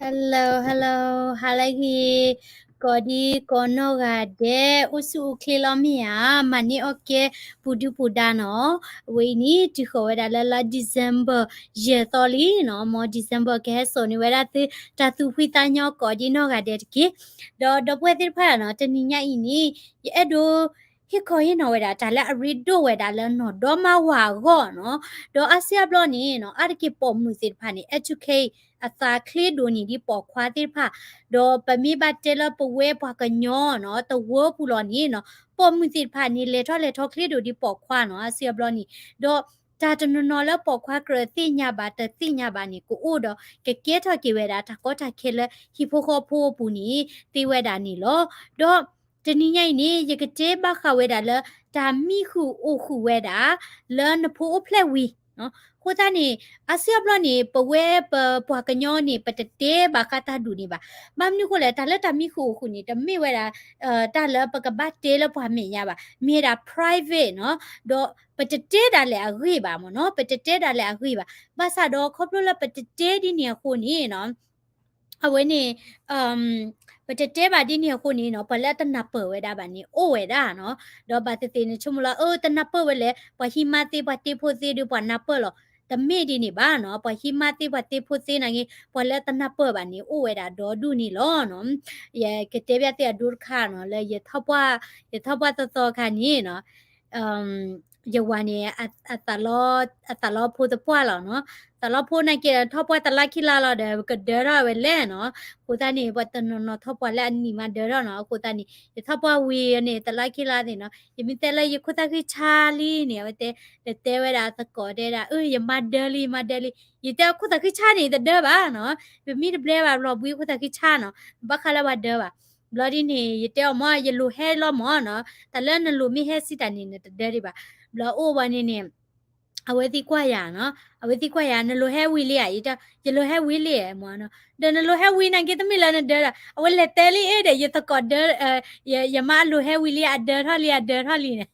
Hello, hello, ဟါလၢအဂ့ၤ, ကိးဒံကိးနီၢ်ဂၤဒဲး, အိၣ်ဆူၣ်အိၣ်ချ့လီၤမ့ၢ်ဧါ, မၤန့ၢ်အီၣ်ကဲ ပူၤဒုပူၤဒါနီၤ, အဝဲအံၤန့ၣ် တုၤဃီၤဝဲဒၣ်လၢလါ December ယဲၢ်သီလံနီၤ, မ် December ကဟဲစိာ်န့ၢ်ဝဲဒၣ်သု တၢ်သူၣ်ဖှံသးညီကိးဒံနီၢ်ဂၤဒဲးတက့ၢ်. ဒီးဒီပုၢ်ဝဲၢ်သ့ၣ်တဖၣ်နီၤ, တနံၤညါအံၤန့ၣ် ယအဲၣ်ဒိး ဟ့ၣ်ခီဟ့ၣ်နီၤဝဲဒၣ် တၢ်လၢအရ့ဒိၣ်ဝဲဒၣ်လၢနီၢ်ဒီမါဝၤအဂီၢ်နီၤ, ဒီးအါစုအါဘျီန့ၣ်နီၤ, အါတက့ၢ်ပိာ်မုၣ်သ့ၣ်တဖၣ်န့ၣ် educate အသးချ့ဒိၣ်န့ၢ်ဒံးပိာ်ခွါသ့ၣ်တဖၣ်, ဒီးပမ့ၢ်ဘၣ်တဲလၢပဝဲပှၤကညီနီၤ, တဝၢပူၤလီၤန့ၣ်နီၤ, ပိာ်မုၣ်သ့ၣ်တဖၣ်န့ၣ် လဲၤထီၣ်လဲၤထီၣ်ချ့ဒိၣ်ဒံးပိာ်ခွါနီၤ, အါစုအါဘျီန့ၣ်, ဒီးတၢ်တနီၤနီၤလၢပိာ်ခွါကြၢးသ့ၣ်ညါဘၣ်တသ့ၣ်ညါဘၣ်န့ၣ် ကအိၣ်ဒီးကကဲထီၣ်က့ၤဝဲဒၣ် တၢ်ကီတၢ်ခဲလၢဟံၣ်ဖိဃီဖိအပူၤန့ၣ် သ့ဝဲဒၣ်န့ၣ်လီၤ. ဒီး တနံၤညါအံၤန့ၣ် ယကတဲဘၣ်ဃးဝဲဒၣ်လၢ တၢ်မံဃုာ်အိၣ်ဃုာ်ဝဲဒၣ် လၢနဖိအိၣ်ဖျဲၣ်ဝံၤ, အဃိသတးန့ၣ် အါစုအါဘျီန့ၣ် ပဝဲပပှၤကညီန့ၣ် ပတတဲဘၣ်ဃးတၢ်ဒူၣ်န့ၣ်ဘၣ်. ဘၣ်မနုၤဃိလဲၣ်, တၢ်လၢတၢ်မံဃုာ်အိၣ်ဃုာ်န့ၣ် တမ့ၢ်ဝဲဒၣ် တၢ်လၢပကဘၣ်တဲလၢပှၤမဲာ်ညါဘၣ်, မ့ၢ်ဝဲဒၣ် private နီၤ, ဒီးပတတဲဒၣ်လဲာ်အဂ့ၢ်ဘၣ်မ့ၢ်နီၤ, ပတတဲဒၣ်လဲာ်အဂ့ၢ်ဘၣ်. ဘၣ်ဆၣ်ဒီးခီဖျိလၢပတတဲဒ်န့ၣ်အဃိန့ၣ်နီၤ အဝဲန့ၣ် ပတတဲဘၣ်ဒ်န့ၣ်အဃိန့ၣ်နီၤ, ပှၤလၢအတနၢ်ပၢၢ်ဝဲဒၣ်ဘၣ်န့ၣ် အိၣ်ဝဲဒၣ်နီၤ. ဒီးဘၣ်သ့ၣ်သ့ၣ်န့ၣ် ဆိကမိၣ်လၢ အၢ တနၢ်ပၢၢ်ဝဲလဲၣ်, ပှၤဟံးမါသ့ ပှၤတ့ဖိသ့ဒီးပှၤနၢ်ပၢၢ်လီၤ. တမ့ၢ်ဒ်န့ၣ်ဘၣ်နီၤ, ပှၤဟံးမါသ့ ပှၤတ့ဖိသ့နာ်က့ ပှၤလၢအတနၢ်ပၢၢ်ဘၣ်န့ၣ် အိၣ်ဝဲဒၣ်ဒီဒူၣ်န့ၣ်လီၤနီၤ. ယကတဲဘၣ်သုအဒိတခါနီၤ, လၢယထီၣ်ပှၢ်, ယထီၣ်ပှၢ်သီသီခါန့ၣ်နီၤ ယဝၤန့ၣ် အသးလီဖိသပှၢ်လီၤနီၤ. သးလီဖိနာ်က့ ထီၣ်ပှၢ်တလါခံလါလီၤဒီး ကဒၢထီၣ်ဝဲလဲၣ်နီၤ. အဃိသတးန့ၣ် ပှၤတနီၤနီၤထီၣ်ပှၢ်လၢအနံၣ်မးဒၢထီၣ်နီၤ. အဃိသတးန့ၣ် ယထီၣ်ပှၢ်ဝံၤန့ၣ် တလါခံလါန့ၣ်နီၤ, ယမ့ၢ်တဲလၢယခိၣ်သၣ်ခုဆါလံန့ၣ် အဝဲတဲ, ဒီးတဲဝဲဒၣ်သကိးတဲဒၣ် အၢ ယမါဒၢလံ ယမါဒၢလံ. ယတဲအခိၣ်သၣ်ခုဆါန့ၣ် တဒၢဘၣ်နီၤ, ပမ့ၢ်တဘျဲဘၣ်ဘျီဘှံးခိၣ်သၣ်ခုဆါနီၤ, ဘၣ်ဃးလၢပှၤဒၢဘၣ်. ဘျီဒ်န့ၣ် ယတဲအီၤမ့ၢ် ယလိာ်ဟဲလီၤမ့ၢ်နီၤ, တၢ်လၢနလိာ်မ့ၢ်ဟဲစံးတၢ်န့ၣ် နတဒၢဒံးဘၣ်. ဘျီအိၣ်ဝဲန့ၣ်န့ၣ် အဝဲသံကွၢ်ယၤနီၤ, အဝဲသံကွၢ်ယၤ နလိာ်ဟဲဝံၤလံဧါ, ယတဲ ယလိာ်ဟဲဝံၤလံမ့ၢ်နီၤ. ဒီးနလိာ်ဟဲဝံၤနာ်က့ တမ့ၢ်လၢနဒၢဒီး အဝဲလဲၤတဲလံအ့ဒီး ယသကိးဒၢ, ယမါအလိာ်ဟဲဝံၤလံ အဒၢထီၣ်လံ အဒၢထီၣ်လံန့ၣ်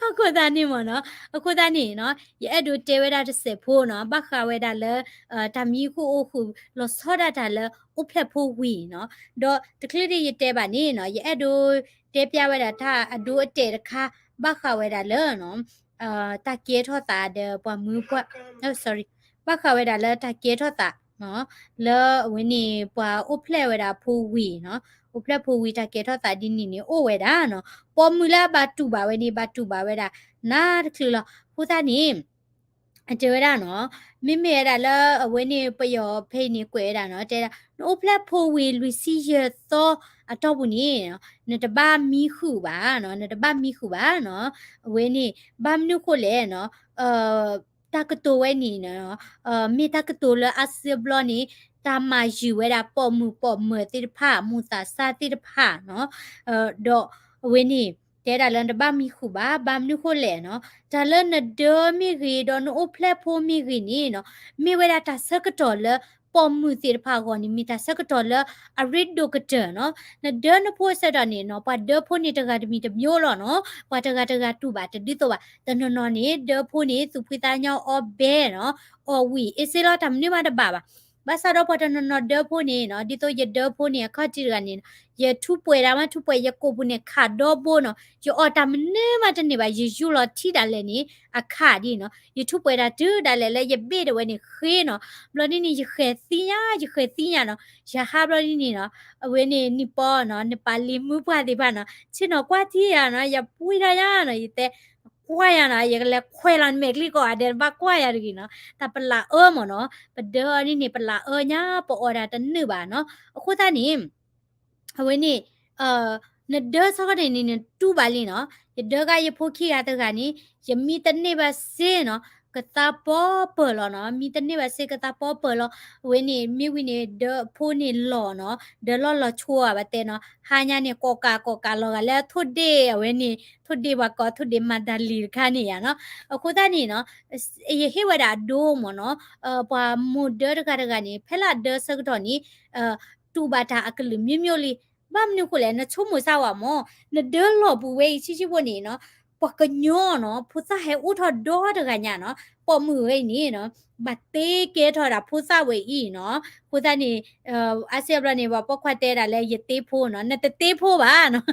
အဃိသတးန့ၣ်မ့ၢ်နီၤ, အဃိသတးန့ၣ်နီၤ ယအဲၣ်ဒိးတဲဝဲဒၣ်တစဲးဖိနီၤ, ဘၣ်ဃးဝဲဒၣ်လၢ တၢ်မံဃုာ်အိၣ်ဃုာ်လီၤဆီဒၣ်တၢ်လၢအိၣ်ဖျဲၣ်ဖိဝံၤနီၤ, ဒီးတချုးဒ်ယတဲဘၣ်န့ၣ်နီၤ ယအဲၣ်ဒိးတဲပျၢ်ဝဲဒၣ်တၢ်အဒိအတဲာ်တခါ ဘၣ်ဃးဝဲဒၣ်လၢ တၢ်ကဲထီၣ်သးဒီးပှၤမုၢ်ပှၢ်, sorry, ဘၣ်ဃးဝဲဒၣ်လၢတၢ်ကဲထီၣ်သး လၢအဝဲန့ၣ် ပှၤအိၣ်ဖျဲၣ်ဝဲဒၣ်ဖိဝံၤနီၤ, အိၣ်ဖျဲၣ်ဖိဝံၤတၢ်ကဲထီၣ်သးဒ်န့ၣ်န့ၣ် အိၣ်ဝဲဒၣ်နီၤ, ပိာ်မုၣ်လၢအဘၣ်တူၢ်ဘၣ်ဝဲန့ၣ် ဘၣ်တူၢ်ဘၣ်ဝဲဒၣ် နၤတချုးလီၤ. အဃိသတးန့ၣ် အတဲဝဲဒၣ်နီၤ, မ့မ့ၢ်ဝဲဒၣ်လၢအဝဲန့ၣ် ပယီၤဖဲအံၤန့ၣ် ကွဲးဝဲဒၣ်နီၤ, တဲဒၣ် နအိၣ်ဖျဲၣ်ဖိဝံၤလွံၢ်ဆံယဲၢ်သီအတီၢ်ပူၤန့ၣ် နတဘၣ်မံဃုာ်ဘၣ်နီၤ, နတဘၣ်မံဃုာ်ဘၣ်နီၤ, အဝဲန့ၣ် ဘၣ်မနုၤဃိလဲၣ်နီၤ, တၢ်ကတိၤဝဲန့ၣ်နီၤ, မ့ၢ်တၢ်ကတိၤလၢအါစုအါဘျီန့ၣ် တၢ်မၤယုၤဝဲဒၣ်ပိာ်မုၣ်ပိာ်မၢၤသ့ၣ်တဖၣ် မူၤသးစၢ်သ့ၣ်တဖၣ်နီၤ, ဒီးအဝဲန့ၣ် တဲဒၣ်လၢနတဘၣ်မံဃုာ်ဘၣ်, ဘၣ်မနုၤဃိလဲၣ်နီၤ, တၢ်လၢနဒၢမ့ၢ်ဂ့ၤ ဒီးနအိၣ်ဖျဲၣ်ဖိမ့ၢ်ဂ့ၤန့ၣ်နီၤ, မ့ၢ်ဝဲဒၣ်တၢ်ဆၢကတီၢ်လၢ ပိာ်မုၣ်သ့ၣ်တဖၣ်အဂီၢ်န့ၣ် မ့ၢ်တၢ်ဆၢကတီၢ်လၢအရ့ဒိၣ်ကတၢၢ်နီၤ. နဒၢနဖိအဆၢကတီၢ်န့ၣ်နီၤ, ပှၤဒၢဖိန့ၣ်တဂၤတမံၤတမျိုးလီၤနီၤ, ပှၤတဂၤတဂၤတူၢ်ဘၣ်တဒ်သိးဘၣ်. တနီၤနီၤန့ၣ် ဒၢဖိန့ၣ် သူၣ်ဖှံသးညီအီၣ်ဘဲနီၤ, အီၣ်ဝံၤ အ့စ့လီၤ တၢ်မနုၤမးတဘၣ်ဘၣ်. ဘၣ်ဆၣ်ဒီးပှၤတနီၤနီၤဒၢဖိန့ၣ်နီၤ, ဒ်သိးယဒၢဖိန့ၣ် အခီၣ်ထံးတဂၤန့ၣ်နီၤ, ယထူးပှဲၤတၢ်မး ထူးပှဲၤယကိာ်ပူၤန့ၣ် ခးဒီဘိနီၤ, ယအီၣ်တၢ်မနုၤမးတန့ၢ်ဘၣ်, ယယူလီၤထံဒၣ်လဲာ်န့ၣ် အခးဒ်နီၤ, ယထူးပှဲၤတၢ်တုၤဒၣ်လဲာ်လၢယဘ့ၣ်ဒၣ်ဝဲန့ၣ်ဃ့နီၤ, ဘျီဒ်န့ၣ် ယဃဲၤသံညါ ယဃဲၤသံညါနီၤ, ယဟးဘျီဒ်န့ၣ်နီၤ, အဝဲန့ၣ်နံၣ်ပီနီၤ, နပာ်လံမုၢ်ပှၢ်သ့ၣ်တဖၣ်နီၤ, ဆ့ၣ်နီၤကွၢ်ထံယၤနီၤ, ယပှ့ၤထီၣ်ယၤနီၤ, ယတဲ ကွၢ်ယၤနီၤ, ယကလဲၤခွဲးလီၤနမဲာ်ချံကိးဂၤဒဲး တဘၣ်ကွၢ်ယၤတဂ့ၤနီၤ, တၢ်ပလးအၢမ့ၢ်နီၤ, ပဒၢအီၤဒ်န့ၣ် ပလးအၢညါ ပအီၣ်တၢ်တနုာ်ဘၣ်နီၤ, အဃိသတးန့ၣ် အဝဲန့ၣ် နဒၢဆၢကတီၢ်န့ၣ် နတူၢ်ဘၣ်လံနီၤ, ယဒၢကါယဖိခံဂၤတဂၤန့ၣ် ယမံတန့ၢ်ဘၣ်စ့နီၤ, ကသးပီပၢၢ်လီၤနီၤ, မံတန့ၢ်ဘၣ်စ့ ကသးပီပၢၢ်လီၤ, အဝဲန့ၣ် မ့ၢ်ဝံၤန့ၣ် ဒၢဖိန့ၣ်လီၤနီၤ, ဒၢလီၢ်လီၤဆိအဘၣ်တဲနီၤ, ဟါညါန့ၣ် ကိးကးကိးကးလီၤဂာ်လၢထိၣ်ဒ့ၣ် အဝဲန့ၣ် ထိၣ်ဒ့ၣ်ပှၤကိး ထိၣ်ဒ့ၣ်မၤဒါလံၤတခါန့ၣ်ယါနီၤ, အဃိသတးန့ၣ်နီၤ ယဟ့ၣ်ဝဲဒၣ်အဒိမ့ၢ်နီၤ, ပှၤမိၢ်ဒၢတဂၤတဂၤန့ၣ် ဖဲလၢအဒၢဆၢကတီၢ်န့ၣ် တူၢ်ဘၣ်တၢ်အကလုာ်မျိုးမျိုးလံ, ဘၣ်မနုၤဃိလဲၣ် နဆိကမိၣ်စၢ်ဝဲမ့ၢ် နဒၢလီၢ်ပူၤဝဲအံၤ ဆံးဆံးဖိန့ၣ်နီၤ, ပှၤကညီနီၤ ဖိသၣ်ဟဲအိၣ်ထီၣ်ဒီတဂၤညါနီၤ ပိာ်မုၣ်ဝဲအံၤန့ၣ်နီၤ ဘၣ်တ့ကဲထီၣ်ဒၣ်ဖိသၣ်ဝဲအံၤနီၤ အဃိသတးန့ၣ် အါစုအါဘျီန့ၣ် ပှၤပိာ်ခွါတဲဒၣ်လၢယတ့ဖိနီၤ နတတ့ဖိဘၣ်နီၤ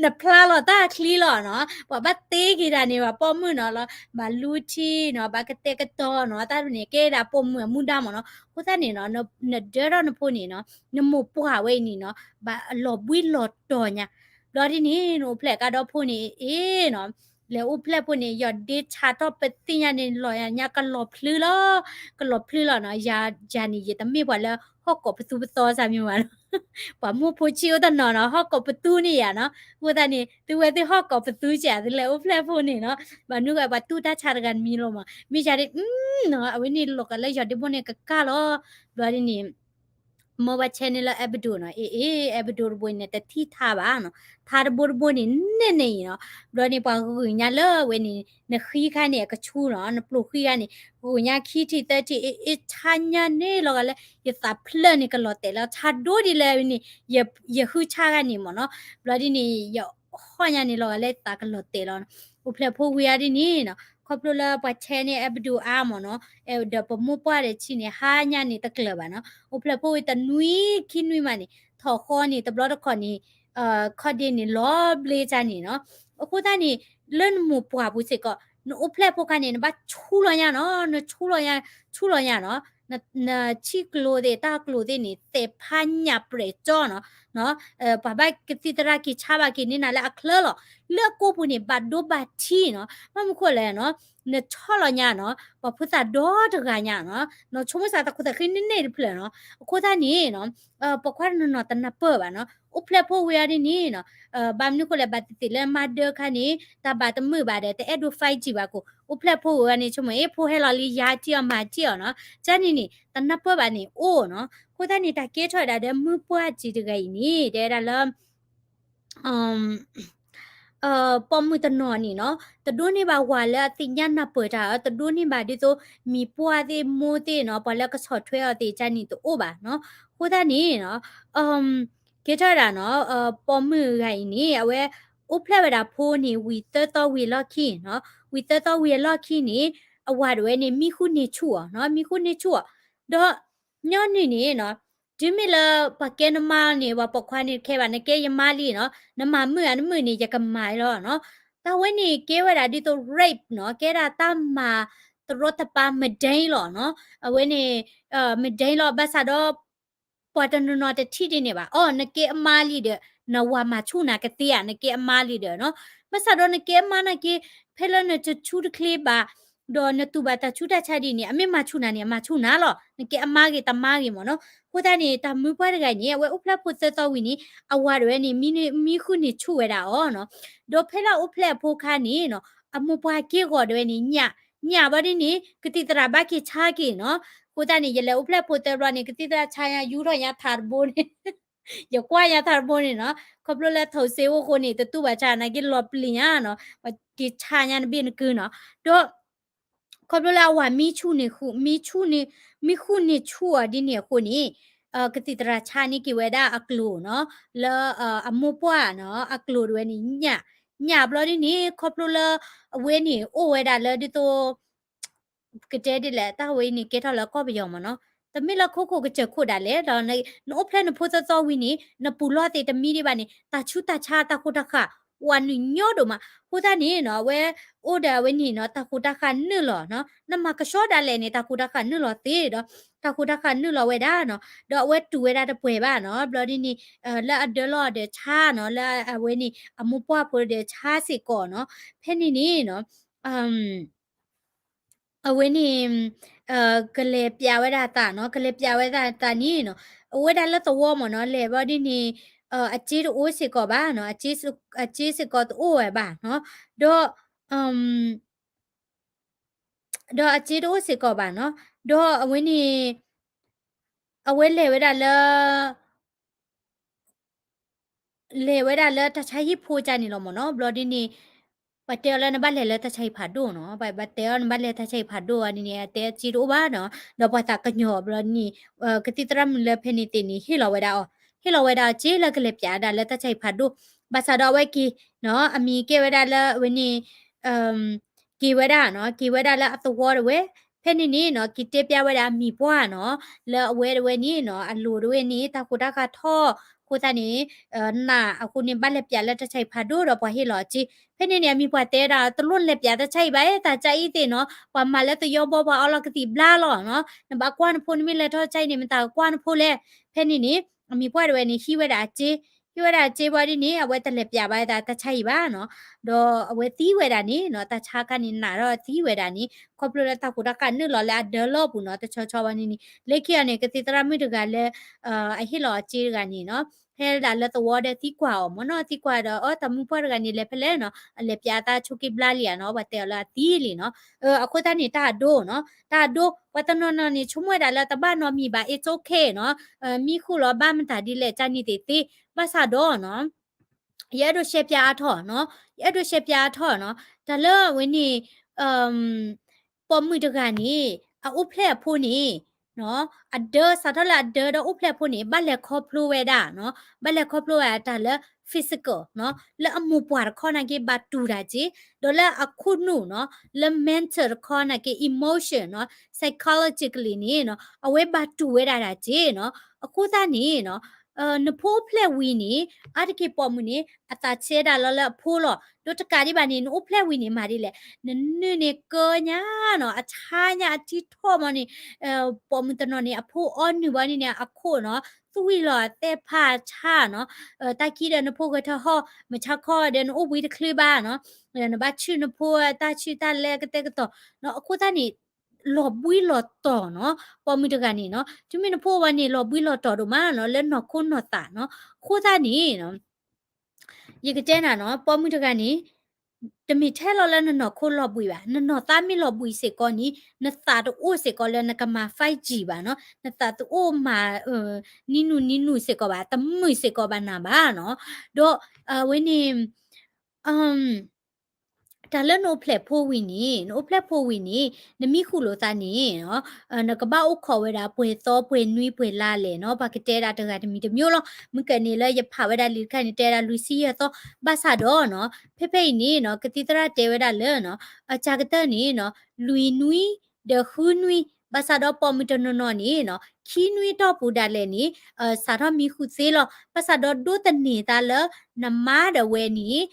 နဖျါလီၤတၢ်ချံလီၤနီၤ ပှၤဘၣ်တ့က့ၤဒၣ်န့ၣ် ပှၤပိာ်မုၣ်နီၤလီၤ ဘၣ်လူထံနီၤ ဘၣ်ကတဲာ်ကတီၤနီၤ တၢ်န့ၣ် ကဲဒၣ်ပိာ်မုၣ်အမူဒါမ့ၢ်နီၤ အဃိသတးန့ၣ်နီၤ နဒၢထီၣ်နဖိန့ၣ်နီၤ နမိၢ်ပှၢ်ဝဲအံၤန့ၣ်နီၤ ဘၣ်အလီၤဘှံးလီၤတီၤညါ ဘျီဒ်န့ၣ် နအိၣ်ဖျဲၣ်ကါဒီဖိန့ၣ် အ့နီၤ လဲၤအိၣ်ဖျဲၣ်ဖိန့ၣ် ယီၢ်ဒ့ဆါထီၣ်ပသ့ၣ်ညါန့ၣ် လီၤညါကလီၤဖျုလီၤ ကလီၤဖျုလီၤနီၤ ယၤန့ၣ် ယတမ့ၢ်ပှၤလၢဟီၣ်ကိးပသူပသီစၢ်မ့ၢ်ဘၣ်နီၤ ပှၤမိၢ်ဖိဆံးအိၣ်တနီၤနီၤ ဟီၣ်ကိးပသူန့ၣ်ယၤနီၤ အဃိသတးန့ၣ် သုဝဲသ့ၣ်ဟီၣ်ကိးပသူကဲ သုလဲၤအိၣ်ဖျဲၣ်ဖိန့ၣ်နီၤ ဘၣ်နုၤဂၤပှၤတူၢ်တၢ်ဆါတဂၤတမံၤလီၤမး မ့ၢ်ယၤဒ် အဝဲန့ၣ်လီၤကးလၢယီၢ်ဒ့ဘိန့ၣ်ကကၢ်လီၤ ဘျီဒ်န့ၣ် မ့ၢ်ဘၣ်ဆဲန့ၣ်လၢအဲၣ်ပဒိၣ်နီၤ အ့ အဲၣ်ပဒိၣ်တဘိန့ၣ် တထံၣ်ထါဘၣ်နီၤ ထါတဘိတဘိန့ၣ် နဲၣ်န့ၣ်အံၤနီၤ ဘျီန့ၣ် ပှၤဂုာ်ညါလၢဝဲန့ၣ် နဃံခါန့ၣ် အကဆူနီၤ နပျိၢ်ဃံခါန့ၣ် ဂုာ်ညါခံထံၣ်သၢထံၣ် အ့ အ့ ဆါညါန့ၣ်လီၤဂာ်လၢ ယသးဖျၢၣ်န့ၣ်ကလီၤတဲာ်လီၤ ဆါဒိဒ်လဲၣ်ဝဲန့ၣ် ယဃုဆါဂၤန့ၣ်မ့ၢ်နီၤ ဘျီဒ်န့ၣ် ယဟီၣ်ညါန့ၣ်လီၤဂာ်လၢယသးကလီၤတဲာ်လီၤ အိၣ်ဖျဲၣ်ဖိဝံၤအါဒ်န့ၣ်နီၤ ခီဖျိလၢပှၤဆဲန့ၣ်အဲၣ်ပဒိၣ်အါမ့ၢ်နီၤ ဒီးပမိၢ်ပှၢ်ဒီးဆံးန့ၣ် ဟါညါန့ၣ်တကျၢၤဘၣ်နီၤ အိၣ်ဖျဲၣ်ဖိဝံၤတနွံခံနွံမးန့ၣ် ထီၣ်ဃီန့ၣ် တဘျီတခီၣ်န့ၣ် ခီၣ်ဒ့န့ၣ်လီၤဘျ့ကါန့ၣ်နီၤ အဃိသတးန့ၣ် လၢနမိၢ်ပှၢ်ပူၤစ့ၢ်ကီး နအိၣ်ဖျဲၣ်ဖိခါန့ၣ် နဘၣ်ဆူလီၤညါနီၤ နဆူလီၤညါ ဆူလီၤညါနီၤ နဆံၣ်ကျိသ့ၣ် တၢ်ကျိသ့ၣ်န့ၣ် သဲးဖးညၣ်ပြဲးကၠီနီၤ ပှၤဘၣ်ကသံၣ်သရၣ်က့ၤဆါဘၣ်က့ၤန့ၢ်နၤလၢအချၢလီၤ လၢအကိာ်ပူၤန့ၣ် ဘၣ်ဒိဘၣ်ထံးနီၤ ဘၣ်မနုၤဃိလဲၣ်နီၤ နဆီၣ်လီၤညါနီၤ ပှၤဖိသၣ်ဒီတဂၤညါနီၤ နီၢ်ဆိကမိၣ်စးသးခိၣ်သးဃံန့ၣ်န့ၣ်တဖျၢၣ်နီၤ အဃိသတးန့ၣ်နီၤ ပိာ်ခွါတနီၤနီၤတနၢ်ပၢၢ်ဘၣ်နီၤ အိၣ်ဖျဲၣ်ဖိဝံၤအါဒ်န့ၣ်နီၤ ဘၣ်မနုၤဃိလဲၣ်ဘၣ်သ့ၣ်သ့ၣ်လၢမါဒၢခါန့ၣ် တၢ်ဘၣ်တမုာ်ဘၣ်ဒီး တအဲၣ်ဒိး five G ဘၣ်ကိး အိၣ်ဖျဲၣ်ဖိဝံၤအါန့ၣ် ဆိကမိၣ် အ့ ဖိဟဲလီၤလံ ယၤထံၣ်အီၤမၤထံၣ်အီၤနီၤ ကန့ၣ်န့ၣ် တနၢ်ပၢၢ်ဘၣ်န့ၣ်အိၣ်နီၤ အဃိသတးန့ၣ် တၢ်ကဲထီၣ်ဝဲဒၣ်ဒီးမုၢ်ပှၢ်စံးတဂၤအံၤန့ၣ် တဲဝဲဒၣ်လၢ ပိာ်မုၣ်တနီၤန့ၣ်နီၤ တဒိးန့ၢ်ဘၣ်ဝၤလၢအသ့ၣ်ညါနၢ်ပၢၢ်တၢ်ဧါ တဒိးန့ၢ်ဘၣ်ဒ်သိး မံၤပှၢ်သ့ၣ်မိၢ်သ့ၣ်နီၤ ပှၤလၢကဆီၣ်ထွဲအီၤသ့ၣ်ကန့ၣ်တအိၣ်ဘၣ်နီၤ အဃိသတးန့ၣ်နီၤ ကဲထီၣ်ဝဲဒၣ်နီၤ ပိာ်မုၣ်ဂၤအံၤန့ၣ် အဝဲအိၣ်ဖျဲၣ်ဝဲဒၣ်ဖိန့ၣ် ဝံၤသၢသီဝံၤအလီၢ်ခံနီၤ ဝံၤသၢသီဝံၤအလီၢ်ခံန့ၣ် အဝၤဒၣ်ဝဲန့ၣ် မံဃုာ်န့ၢ်ဆူၣ်အီၤနီၤ မံဃုာ်န့ၢ်ဆူၣ်အီၤ ဒီး ညီနုၢ်န့ၣ်နီၤ တုၤမ့ၢ်လၢပှၤကဲနမါန့ၣ် ပှၤပိာ်ခွါန့ၣ်တခဲဘၣ် နကဲယမါလံနီၤ နမၤမုာ်ဧါနမုာ်န့ၣ် ယကမၤလီၤနီၤ တၢ်ဝဲန့ၣ်ကဲဝဲဒၣ်ဒ်သိး rape နီၤ ကဲဒၣ်တၢ်မၤတရီတပါမဒိလီၤနီၤ အဝဲန့ၣ် မဒိလီၤ ဘၣ်ဆၣ်ဒီး ပှၤတနီၤနီၤတထံၣ်ဒ်န့ၣ်ဘၣ် အိ နကဲအမါလံဒီး နဝၤမၤဆူၣ်နၤကသ့ဧါ နကဲအမါလံဒီးနီၤ ဘၣ်ဆၣ်ဒီးနကဲအမါနာ်က့ ဖဲလၢနတဆူၣ်တချ့ဘၣ် ဒီးနတူၢ်ဘၣ်တၢ်ဆူးတၢ်ဆါဒ်န့ၣ် အမ့ၢ်မၤဆူၣ်နၤန့ၣ် အမၤဆူၣ်နၤလီၤ နကဲအမါဂ့ၤတမါဂ့ၤမ့ၢ်နီၤ အဃိသတးန့ၣ် တၢ်မုၢ်ပှၢ်တဂၤအံၤန့ၣ် အဝဲအိၣ်ဖျဲၣ်ဖိသၢသီဝံၤန့ၣ် အဝၤဒၣ်ဝဲန့ၣ် မံဃုာ်န့ၢ်ဆူၣ်ဝဲဒၣ်အီၤနီၤ ဒီးဖဲလၢအအိၣ်ဖျဲၣ်အဖိခါန့ၣ်နီၤ အမိၢ်ပှၢ်က့ၢ်ဂီၤဒၣ်ဝဲန့ၣ် ညၣ် ညၣ်ဘျီဒ်န့ၣ် ကသံၣ်သရၣ်ဘၣ်က့ၤဆါက့ၤနီၤ အဃိသတးန့ၣ် ယလဲၤအိၣ်ဖျဲၣ်ဖိသၢဘျီန့ၣ် ကသံၣ်သရၣ်ဆါညါ ယူထီၣ်ညါထးတဘိန့ၣ် ယကွၢ်ညါထးတဘိန့ၣ်နီၤ ခီဖျိလၢထိးစ့အိၣ်အဃိန့ၣ် တတူၢ်ဘၣ်ဆါ နာ်က့လီၤပျံၤညါနီၤ ပှၤက့ၤဆါညါနဘ့ၣ်နကုနီၤ ဒီး ခီဖျိလၢအဝၤမံဆူၣ်န့ၢ် မံဆူၣ်န့ၢ် မံဃုာ်န့ၢ်ဆူၣ်အီၤဒ်န့ၣ်အဃိန့ၣ် ကသံၣ်သရၣ်ဆါန့ၢ်က့ၤဝဲဒၣ်အကျိၤနီၤ လၢအမိၢ်ပှၢ်နီၤ အကျိၤဒၣ်ဝဲန့ၣ် ညၣ် ညၣ်ဘျီဒ်န့ၣ် ခီဖျိလၢ အဝဲန့ၣ်အိၣ်ဝဲဒၣ်လၢဒ်သိး ကတဲဒ်လဲၣ် တၢ်ဝဲအံၤန့ၣ် ကဲထီၣ်လၢကီၢ်ပယီၤမ့ၢ်နီၤ တမ့ၢ်လၢခိခိၣ်ကစၢၢ်ခိၣ်ဒၣ်လဲာ်ဒီး နအိၣ်ဖျဲၣ်နဖိသၢသီဝံၤန့ၣ် နပူၤလီၢ်သ့ၣ်တမံဒံးဘၣ်န့ၣ် တၢ်ဆူးတၢ်ဆါတၢ်ဃိတၢ်ဃၣ် ဝၤနုာ်ညီဒိၣ်မး အဃိသတးန့ၣ်နီၤ အဝဲအိၣ်ဒီးအဝဲန့ၣ်နီၤ တၢ်ဃိတၢ်ဃၣ်နုာ်လီၤနီၤ နမၤကဆှီဒၣ်လဲာ်န့ၣ် တၢ်ဃိတၢ်ဃၣ်နုာ်လီၤသ့ဒီး တၢ်ဃိတၢ်ဃၣ်နုာ်လီၤဝဲဒၣ်နီၤ ဒီးအဝဲတူၢ်ဝဲဒၣ်တပှဲၤဘၣ်နီၤ ဘျီဒ်န့ၣ် လၢအဒၢလီၤဒီးဆါနီၤ လၢအဝဲန့ၣ် အမိၢ်ပှၢ်ဖိဒီးဆါစ့ၢ်ကီးနီၤ ဖဲန့ၣ်န့ၣ်နီၤ အဝဲန့ၣ် ကလဲၤပျးဝဲဒၣ်အသးနီၤ ကလဲၤပျးဝဲဒၣ်အသးန့ၣ်နီၤ အဝဲဒၣ်လၢသဝီမ့ၢ်နီၤ လဲၤဘျီဒ်န့ၣ် အစ့တအိၣ်စ့ၢ်ကီးဘၣ်နီၤ အစ့စ့ၢ်ကီးတအိၣ်ဝဲဘၣ်နီၤ ဒီး ဒီးအစ့တအိၣ်စ့ၢ်ကီးဘၣ်နီၤ ဒီးအဝဲန့ၣ် အဝဲလဲၤဝဲဒၣ်လၢ လဲၤဝဲဒၣ်လၢတၢ်ဆါဟံၣ်ဖိကၢ်န့ၣ်လီၤမ့ၢ်နီၤ ဘျီဒ်န့ၣ် ပှၤတဲအီၤလၢနဘၣ်လဲၤလၢတၢ်ဆါဟံၣ်ဖးဒိၣ်နီၤ ပှၤတဲအီၤနဘၣ်လဲၤတၢ်ဆါဟံၣ်ဖးဒိၣ်အီၤဒ်န့ၣ် အတဲအစ့တအိၣ်ဘၣ်နီၤ ဒီးပှၤသးကညီၤဘျီဒ်န့ၣ် ကသံၣ်သရၣ်မုၣ်လၢဖဲန့ၣ်သ့ၣ်န့ၣ် ဟ့ၣ်လီၤဝဲဒၣ်အီၤ ဟ့ၣ်လီၤဝဲဒၣ်အီၤစ့လၢကလဲၤပျးဒၣ်လၢတၢ်ဆါဟံၣ်ဖးဒိၣ် ဘၣ်ဆၣ်ဒီးအဝဲက့ၤနီၤ အမံၤကဲဝဲဒၣ်လၢအဝဲန့ၣ် က့ၤဝဲဒၣ်နီၤ က့ၤဝဲဒၣ်လၢအသဝီတဝဲ, ဖဲန့ၣ်န့ၣ်နီၤ က့ၤတဲပျးဝဲဒၣ်အမံၤပှၢ်နီၤ လၢအဝဲတဝဲန့ၣ်နီၤ အလိၤတဝဲန့ၣ် တၢ်ဃိးတၢ်ဃာ်ထီၣ်, အဃိသတးန့ၣ် နာ်အဃိန့ၣ် ဘၣ်လဲၤပျးလၢတၢ်ဆါဟံၣ်ဖးဒိၣ်ဒီးပှၤဟ့ၣ်လီၤအစ့, ဖဲန့ၣ်န့ၣ် အမံၤပှၢ်တဲဒၣ် တလိၣ်လဲၤပျးတၢ်ဆါဟံၣ်ဘၣ် အဲၣ်သးကၢအံၤသ့ၣ်နီၤ ပှၤမၤလၢသယီဘီပှၤအီလီၤကသံၣ်ဘျါလီၤနီၤ, နဘၣ်ကွၢ်နဖိ နမ့ၢ်လဲၤထီၣ်ဆါဟံၣ်န့ၣ် မတၤကကွၢ်နဖိလဲၣ်, ဖဲန့ၣ်န့ၣ် အမံၤပှၢ်တဝဲန့ၣ် ဟံးဝဲဒၣ်အစ့ ဟံးဝဲဒၣ်အစ့ဘၣ်ဒ်န့ၣ် အဝဲတလဲၤပျးဘၣ်အသးတၢ်ဆါဟံၣ်ဘၣ်နီၤ, ဒီးအဝဲသံဝဲဒၣ်န့ၣ်နီၤ တၢ်ဆါခါန့ၣ်နာ်ဒီးသံဝဲဒၣ်န့ၣ် ခီဖျိလၢတၢ်ဃိးတၢ်ဃာ်နုာ်လီၤလၢအဒၢလီၢ်ပူၤနီၤ တဆီဆီဘၣ်န့ၣ်န့ၣ် လၢခံအီၤန့ၣ် ကသံၣ်သရၣ်မုၣ်တဂၤလၢ အဟ့ၣ်လီၤအစ့တဂၤန့ၣ်နီၤ ဟဲဒၣ်လၢသဝီဒီးသံကွၢ်အီၤမ့ၢ်နီၤ သံကွၢ်ဒီး အီ တၢ်မုၣ်ပှၢ်တဂၤန့ၣ် လဲၤဖဲလဲၣ်နီၤ အလဲၤပျးအသးဆိက့ဘျါလံဧါနီၤ ပှၤတဲအီၤလၢအသံလံနီၤ, အဃိသတးန့ၣ် တၢ်အဒိနီၤ တၢ်အဒိ ပှၤတနီၤနီၤန့ၣ် ဆိကမိၣ်ဝဲဒၣ်လၢတဘၣ်နီတမံၤဘၣ် it's okay နီၤ, မံဃုာ်လီၤဘၣ်မတၤဒ်လဲၣ် ကန့ၣ်သ့ၣ်သ့, ဘၣ်ဆၣ်ဒီးနီၤ ယအဲၣ်ဒိးရှဲပျးအါထီၣ်နီၤ, ယအဲၣ်ဒိးရှဲပျးအါထီၣ်နီၤ, တၢ်လၢအဝဲန့ၣ် ပိာ်မုၣ်တဂၤန့ၣ် အအိၣ်ဖျဲၣ်အဖိန့ၣ် အဒၢ စးထီၣ်လၢအဒၢဒီးအိၣ်ဖျဲၣ်အဖိန့ၣ် ဘၣ်လဲၤခီဖျိဝဲဒၣ်နီၤ, ဘၣ်လဲၤခီဖျိဝဲဒၣ်တၢ်လၢ physical နီၤ, လၢအမိၢ်ပှၢ်တခီနာ်က့ဘၣ်တူၢ်တၢ်က့, ဒီးလၢအခိၣ်နူာ်နီၤ, လၢ mental တခီနာ်က့ emotion နီၤ, psychologically န့ၣ်နီၤ, အဝဲဘၣ်တူၢ်ဝဲဒၣ်တၢ်က့နီၤ, အဃိသတးန့ၣ်နီၤ နဖိအိၣ်ဖျဲၣ်ဝံၤန့ၣ် အါတက့ၢ်ပိာ်မုၣ်န့ၣ် အသးဆဲးဒၣ်လီၤလၢအဖိလီၤ, ဒီးတကးဒံးဘၣ်န့ၣ် နအိၣ်ဖျဲၣ်ဝံၤန့ၣ်မၤဒ်လဲၣ်, နနုၢ်န့ၣ်ကၢညါနီၤ, အဆါညါအထံထီၣ်မီၤန့ၣ်, ပိာ်မုၣ်တနီၤန့ၣ် အဖိအီနုၢ်ဘၣ်န့ၣ်န့ၣ် အခိၣ်နီၤ, သွံၣ်လီၤအသဲဖးဆါနီၤ, တၢ်ခံဒီးနဖိဂဲၤထၢၣ်ဟီၣ် မုၢ်ဆါခီဒီးနအိၣ်ဘှံးတချုးဘၣ်နီၤ, နဘၣ်ဆူၣ်နဖိတၢ်ဆူၣ်တၢ်လဲကတဲာ်ကတီၤနီၤ, အဃိသတးန့ၣ် လီၤဘှံးလီၤတီၤနီၤ, ပိာ်မုၣ်တဂၤန့ၣ်နီၤ, တုၤမ့ၢ်နဖိဝဲန့ၣ် လီၤဘှံးလီၤတီၤဒိၣ်မးနီၤ, လၢနီၢ်ခိနီၢ်သးနီၤ, အဃိသတးန့ၣ်နီၤ ယကတဲနၤနီၤ, ပိာ်မုၣ်တဂၤန့ၣ် တမ့ၢ်ထဲလီၤလၢနနီၢ်ခိလီၤဘှံးဘၣ်, နနီၢ်သးမ့ၢ်လီၤဘှံးစ့ၢ်ကီးန့ၣ် နသးတအိၣ်စ့ၢ်ကီးလၢနကမၤ five G ဘၣ်နီၤ, နသးတအိၣ်မၤ နံၤနုာ်နံၤနုာ်စ့ၢ်ကီးဘၣ်, တမုာ်စ့ၢ်ကီးဘၣ်နၤဘၣ်နီၤ, ဒီးအဝဲန့ၣ် တၢ်လၢနအိၣ်ဖျဲၣ်ဖိဝံၤန့ၣ်, နအိၣ်ဖျဲၣ်ဖိဝံၤန့ၣ် နမံဃုာ်လိာ်သးန့ၣ် နကဘၣ်အိၣ်ခိးဝဲဒၣ်ပှဲၤသီပှဲၤနွံပှဲၤလါလဲၣ်နီၤ, ပှၤကတဲဒၣ်တဂၤတမံၤတမံၤလီၤ, မုၢ်ကၢၢ်န့ၣ်လၢယဖးဝဲဒၣ်လံာ်တခါန့ၣ် တဲဒၣ်လွံၢ်ဆံယဲၢ်သီ, ဘၣ်ဆၣ်ဒီးနီၤ, ဖဲဖဲအံၤန့ၣ်နီၤ, ကသံၣ်သရၣ်တဲဝဲဒၣ်လၢနီၤ, အစှၤကတၢၢ်န့ၣ်နီၤ, လွံၢ်နွံ ဒီးဃုနွံ, ဘၣ်ဆၣ်ဒီးပိာ်မုၣ်တနီၤနီၤန့ၣ်နီၤ, ခံနွံတီၢ်ပူၤဒၣ်လဲာ်န့ၣ် စးထီၣ်မံဃုာ်သ့လီၤ, ဘၣ်ဆၣ်ဒီးဒိးသန့ၤသးလၢ နမါဒၣ်ဝဲန့ၣ်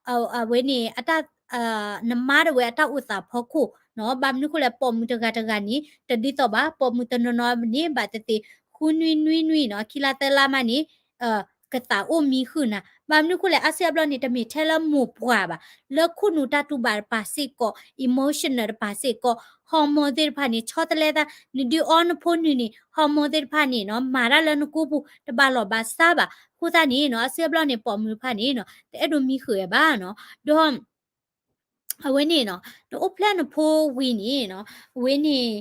အဝဲန့ၣ် နမါဒၣ်ဝဲအတၢ်အိၣ်သးဖီခိၣ်နီၤ, ဘၣ်မနုၤဃိလဲၣ် ပိာ်မုၣ်တဂၤတဂၤန့ၣ် တဒ်သိးဘၣ်, ပိာ်မုၣ်တနီၤနီၤန့ၣ် ဘၣ်သ့ၣ်သ့ၣ် ဃုနွံနွံနွံနီၤ, ခံလါသၢလါမးန့ၣ် ကသးအိၣ်မံဃုာ်နၤ, ဘၣ်မနုၤဃိလဲၣ် အါစုအါဘျီန့ၣ် တမ့ၢ်ထဲလၢမိၢ်ပှၢ်ဘၣ်, လၢခိၣ်နူာ်တၢ်တူၢ်ဘၣ်တပၤစ့ၢ်ကီး, emotional တပၤစ့ၢ်ကီး, hormone သ့ၣ်တဖၣ်န့ၣ် ဆီတလဲသး, နဒုးအီနဖိနုၢ်န့ၣ် hormone သ့ၣ်တဖၣ်န့ၣ်နီၤ မၤတၢ်လၢနကိပူၤ တဘၣ်လီၢ်ဘၣ်စးဘၣ်, အဃိသတးန့ၣ်နီၤ အါစုအါဘျီန့ၣ် ပိာ်မုၣ်တဖၣ်န့ၣ်နီၤ တအဲၣ်ဒိးမံဃုာ်ဝဲဘၣ်နီၤ, ဒီး အဝဲန့ၣ်နီၤ နအိၣ်ဖျဲၣ်နဖိဝံၤန့ၣ်နီၤ အဝဲန့ၣ်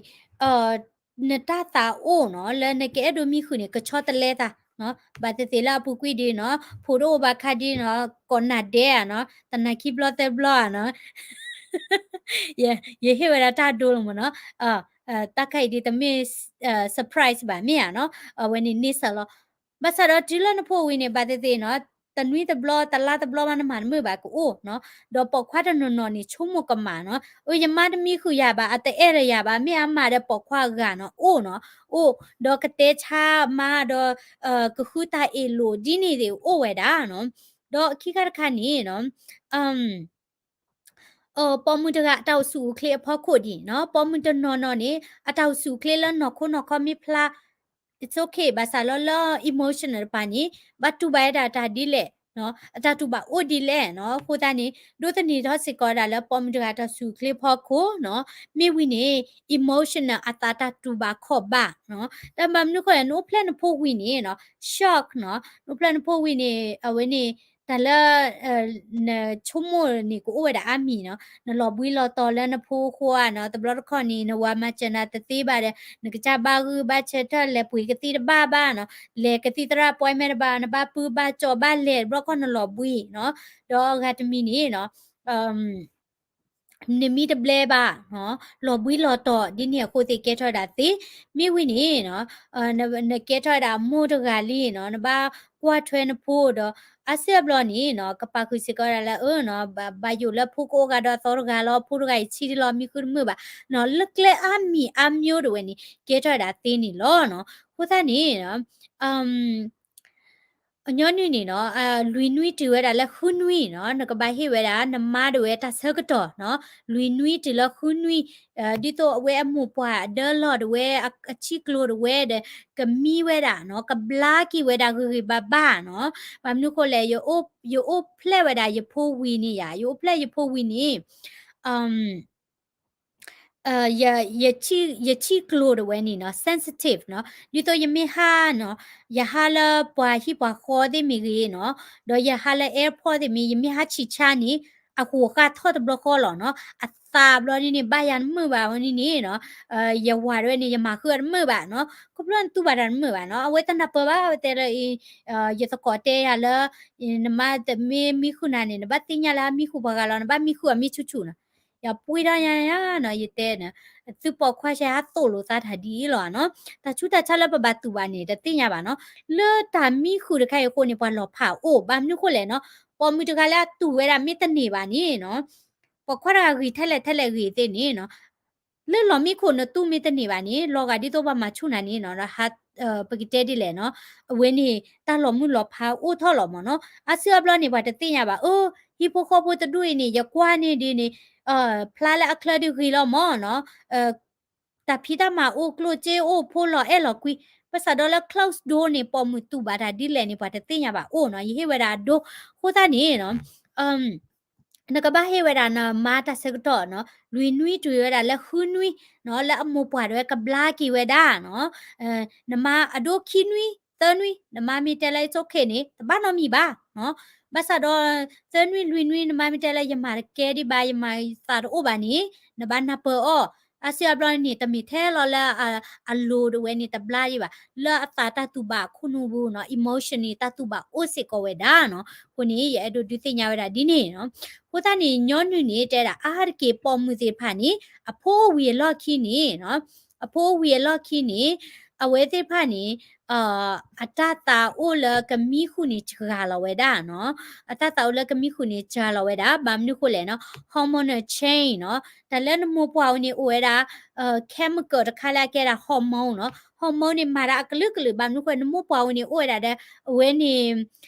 နတၢ်သးအိၣ်နီၤ လၢနကအဲၣ်ဒိးမံဃုာ်န့ၣ် ကဆီတလဲသး, ဘၣ်သ့ၣ်သ့ၣ်လၢအပူၤကွံာ်ဒ်နီၤ ဖိတအိၣ်ဘၣ်ခါဒ်နီၤ ကိးနၤဒဲးဧါနီၤ တနၤခံဘျီသၢဘျီဧါနီၤ ယဟ့ၣ်ဝဲဒၣ်တၢ်ဒိလီၤမးနီၤ, တၢ်ခါအံၤဒ်တမ့ၢ် surprise ဘၣ်မ့ၢ်ဧါနီၤ, အဝဲန့ၣ်န့ဆၢၣ်လီၤ ဘၣ်ဆၣ်ဒီးတုၤလၢနဖိဝံၤန့ၣ် ဘၣ်သ့ၣ်သ့ၣ်နီၤ တနွံတဘျီ တလါတဘျီမး နမၤတမုာ်ဘၣ်ကအိၣ်နီၤ, ဒီးပိာ်ခွါတနီၤနီၤန့ၣ် ဆိကမိၣ်ကမၣ်နီၤ, အၢ ယမါတမံဃုာ်ယၤဘၣ် အတအဲၣ်ဒီးယၤဘၣ် မ့ၢ်အမၤဒီးပိာ်ခွါအဂၤနီၤ အိၣ်နီၤ, အိၣ် ဒီးကတဲဆါမါဒီး ကဃုတၢ်အ့ၣ်လိာ်ဒ်န့ၣ်သ့ၣ်အိၣ်ဝဲဒၣ်နီၤ, ဒီးခံခါတခါန့ၣ်နီၤ ပိာ်မုၣ်တဂၤအတၢ်အိၣ်ဆူၣ်အိၣ်ချ့အဖီခိၣ်ဒ်နီၤ ပိာ်မုၣ်တနီၤနီၤန့ၣ် အတၢ်အိၣ်ဆူၣ်အိၣ်ချ့လၢနီၢ်ခိနီၢ်ခီမ့ၢ်ဖျါ it's okay ဘၣ်ဆၣ်လၢလၢ emotional တပၤန့ၣ် ဘၣ်တူၢ်ဘၣ်ဝဲဒၣ်တၢ်ဒ်လဲၣ်နီၤ အတၢ်တူၢ်ဘၣ်အိၣ်ဒ်လဲၣ်နီၤ အဃိသတးန့ၣ် ဒိးသန့ၤထီၣ်စ့ၢ်ကီးဝဲဒၣ်လၢပိာ်မုၣ်တဂၤအတၢ်အိၣ်ဆူၣ်အိၣ်ချ့ဖီခိၣ်နီၤ မ့ၢ်ဝံၤန့ၣ် emotional အသးတၢ်တူၢ်ဘၣ်ခီၣ်ဘၣ်နီၤ တၢ်ဘၣ်မနုၤဃိလဲၣ် နအိၣ်ဖျဲၣ်နဖိဝံၤန့ၣ်နီၤ shock နီၤ နအိၣ်ဖျဲၣ်နဖိဝံၤန့ၣ် အဝဲန့ၣ် တၢ်လၢ နဆိကမိၣ်န့ၣ် ကအိၣ်ဝဲဒၣ်အါမံၤနီၤ နလီၤဘှံးလီၤတီၤလၢနဖိဃိဧါနီၤ တဘျီတခီၣ်န့ၣ် နဝၤမၤစၢၤနၤတသ့ဘၣ်ဒီး နကစၢ်ဘၣ်ဂုၢ်ဘၣ်ဆၢထၢၣ် လဲၤပှ့ၤကသံၣ်တဘၣ်ဘၣ်နီၤ လဲၤကသံၣ်သရၣ် appointment တဘၣ် နဘၣ်ပုၢ်ဘၣ်ကၠီဘၣ်လဲၤ တဘျီတခီၣ်နလီၤဘှံးနီၤ ဒီးအဂၤတမံၤန့ၣ်နီၤ နမံတဘျဲဘၣ်, လီၤဘှံးလီၤတီၤ ဒ်န့ၣ်အဃိသ့ၣ်ကဲထီၣ်ဝဲဒၣ်သ့, မ့ၢ်ဝံၤန့ၣ် နကဲထီၣ်ဝဲဒၣ်အမိၢ်တဂၤလံနီၤ, နဘၣ်ကွၢ်ထွဲနဖိဒီး အါစုအါဘျီန့ၣ်နီၤ ကပာ်ဃုာ်စ့ၢ်ကီးဝဲဒၣ်လၢ အၢနီၤ ဘၣ်ယိၣ်လၢဖိကအိၣ်ဂၤဒီးအသီတဂၤလီၤ, ဖိတဂၤအံၤဆံးဒံးလီၤ မံဃုာ်တမုာ်ဘၣ်နီၤ, လၢကျဲအါမံၤအါမံၤဒၣ်ဝဲန့ၣ် ကဲထီၣ်ဝဲဒၣ်သ့န့ၣ်လီၤနီၤ. အဃိသတးန့ၣ် ညီနုၢ်န့ၣ်နီၤ လွံၢ်နွံတုၤဝဲဒၣ်လၢဃုနွံနီၤ နကဘၣ်ဟ့ၣ်ဝဲဒၣ် နမါဒၣ်ဝဲတၢ်ဆၢကတီၢ်နီၤ, လွံၢ်နွံတုၤလၢဃုနွံ, ဒ်သိးအဝဲအမိၢ်ပှၢ်အဒၢလီၢ်ဒၣ်ဝဲ အဆံးကျိၤဒၣ်ဝဲဒီး ကမံဝဲဒၣ်နီၤ ကဘျါက့ၤဝဲဒၣ်ဂ့ၤဂ့ၤဘၣ်ဘၣ်နီၤ, ဘၣ်မနုၤဃိလဲၣ် ယအိၣ်ဖျဲၣ်ဝဲဒၣ်ယဖိဝံၤန့ၣ်ယါ, ယအိၣ်ဖျဲၣ်ယဖိဝံၤန့ၣ် ယဆံးကျိၤဒၣ်ဝဲန့ၣ်နီၤ sensitive နီၤ, ဒ်သိးယမ့ၢ်ဟးနီၤ ယဟးလၢပှၤဟံၣ်ပှၤဃီသ့ၣ်မ့ၢ်ဂ့ၤနီၤ, ဒီးယဟးလၢ airport သ့ၣ်မ့ၢ် ယမ့ၢ်ဟးဆံးဆါန့ၣ် အဃိးဃာ်ထီၣ်တဘျီဃီလီၤနီၤ, အသးဘျီန့ၣ်န့ၣ် ဘၣ်ယၤတမုာ်ဘၣ်ဝဲန့ၣ်န့ၣ်နီၤ, ယဝၤဒၣ်ဝဲန့ၣ် ယမၤဃုာ်အီၤတမုာ်ဘၣ်နီၤ, ခီဖျိနတူၢ်ဘၣ်တၢ်တမုာ်ဘၣ်နီၤ, အဝဲတနၢ်ပၢၢ်ဘၣ် အဝဲတဲလၢ ယသကိးတဲယၤလၢ နမါတမ့ၢ်မံဃုာ်နၤန့ၣ် နဘၣ်သ့ၣ်ညါလၢအမံဃုာ်ပှၤဂၤလီၤ, နဘၣ်မံဃုာ်အမံဆူၣ်ဆူၣ်နီၤ, ယပှ့ၤထီၣ်ညါညါနီၤ, ယတဲနီၤ, သုပိာ်ခွါဆဲးဟးသိၣ်လိာ်သးတၢ်ဒ်အံၤလီၤနီၤ, တၢ်ဆူးတၢ်ဆါလၢပဘၣ်တူၢ်ဘၣ်န့ၣ် တသ့ၣ်ညါဘၣ်နီၤ, လၢတၢ်မံဃုာ်တခါအံၤအဃိန့ၣ် ပှၤလီၤဖးအိၣ်, ဘၣ်မနုၤဃိလဲၣ်နီၤ, ပိာ်မုၣ်တဂၤလၢအတူၢ်ဝဲဒၣ်မ့ၢ်တန့ၢ်ဘၣ်န့ၣ်နီၤ ပိာ်ခွါတဂၤဂ့ၤထဲလဲၣ်ထဲလဲၣ်ဂ့ၤသ့ၣ်န့ၣ်နီၤ, လၢလီၢ်မံခိၣ်နတူၢ်မ့ၢ်တန့ၢ်ဘၣ်န့ၣ် လီၤဂာ်ဒ်သိးပှၤမၤဆူၣ်နၤန့ၣ်နီၤ, ပကတဲဒ်လဲၣ်နီၤ, အဝဲန့ၣ် တၢ်လီၤမုၢ်လီၤဖးအိၣ်ထီၣ်လီၤမ့ၢ်နီၤ, အါစုအါဘျီန့ၣ် ပှၤတသ့ၣ်ညါဘၣ်, အၢ ဟံၣ်ဖိဃီဖိတဒူၣ်အံၤန့ၣ် ယကွၢ်န့ၢ်ဒ်န့ၣ် ဖျါလၢအချၢဒ်ဂ့ၤလီၤမ့ၢ်နီၤ တၢ်ဖံးတၢ်မၤအိၣ်ကျိၣ်စ့အိၣ်ဖိလီၤအဲၣ်လီၤကွံ, ဘၣ်ဆၣ်ဒီးလၢ closed door န့ၣ် ပိာ်မုၣ်တူၢ်ဘၣ်တၢ်ဒ်လဲၣ်န့ၣ် ပှၤတသ့ၣ်ညါဘၣ်အိၣ်နီၤ, ယဟ့ၣ်ဝဲဒၣ်အဒိ, အဃိသတးန့ၣ်နီၤ နကဘၣ်ဟ့ၣ်ဝဲဒၣ်နမါတၢ်ဆၢကတီၢ်နီၤ, လွံၢ်နွံတုၤဝဲဒၣ်လၢဃုနွံနီၤ, လၢအမိၢ်ပှၢ်ဒၣ်ဝဲကဘျါက့ၤဝဲဒၣ်နီၤ, နမါအဒိခံနွံ, သၢနွံ, နမါမ့ၢ်တဲလၢ it's okay န့ၣ် တဘၣ်နီတမံၤဘၣ်နီၤ, ဘၣ်ဆၣ်ဒီး သၢနွံလွံၢ်နွံ နမါမ့ၢ်တဲလၢ ယမၤတကဲဒံးဘၣ် ယမၤသးတအိၣ်ဘၣ်န့ၣ် နဘၣ်နၢ်ပၢၢ်အီၤ, အါစုအါဘျီန့ၣ် တမ့ၢ်ထဲလီၤလၢ အလိၤဒၣ်ဝဲန့ၣ် တဘျါဒံးဘၣ်, လၢအသးတၢ်တူၢ်ဘၣ်အခိၣ်နူာ်ပူၤနီၤ emotion န့ၣ် တၢ်တူၢ်ဘၣ်အိၣ်စ့ၢ်ကီးဝဲဒၣ်နီၤ, အဃိန့ၣ် ယအဲၣ်ဒိးဒုးသ့ၣ်ညါဝဲဒၣ်ဒ်န့ၣ်နီၤ, အဃိသတးန့ၣ် ညီနုၢ်န့ၣ် တဲဒၣ်အါတက့ၢ်ပိာ်မုၣ်သ့ၣ်တဖၣ်န့ၣ် အဖိဝံၤအလီၢ်ခံန့ၣ်နီၤ, အဖိဝံၤအလီၢ်ခံန့ၣ် အဝဲသ့ၣ်တဖၣ်န့ၣ် အတၢ်သးအိၣ်လၢကမံဃုာ်န့ၣ် စှၤလီၤဝဲဒၣ်နီၤ, အတၢ်သးအိၣ်လၢကမံဃုာ်န့ၣ် စှၤလီၤဝဲဒၣ် ဘၣ်မနုၤဃိလဲၣ်နီၤ, hormonal change နီၤ, တၢ်လၢနမိၢ်ပှၢ်ဝဲန့ၣ် အိၣ်ဝဲဒၣ် chemical တခါလၢအကဲဒၣ် hormone နီၤ, hormone န့ၣ် မၤတၢ်အကလုာ်ကလုာ် ဘၣ်မနုၤဃိ နမိၢ်ပှၢ်ဝဲန့ၣ် အိၣ်ဝဲဒၣ်ဒီး အဝဲန့ၣ်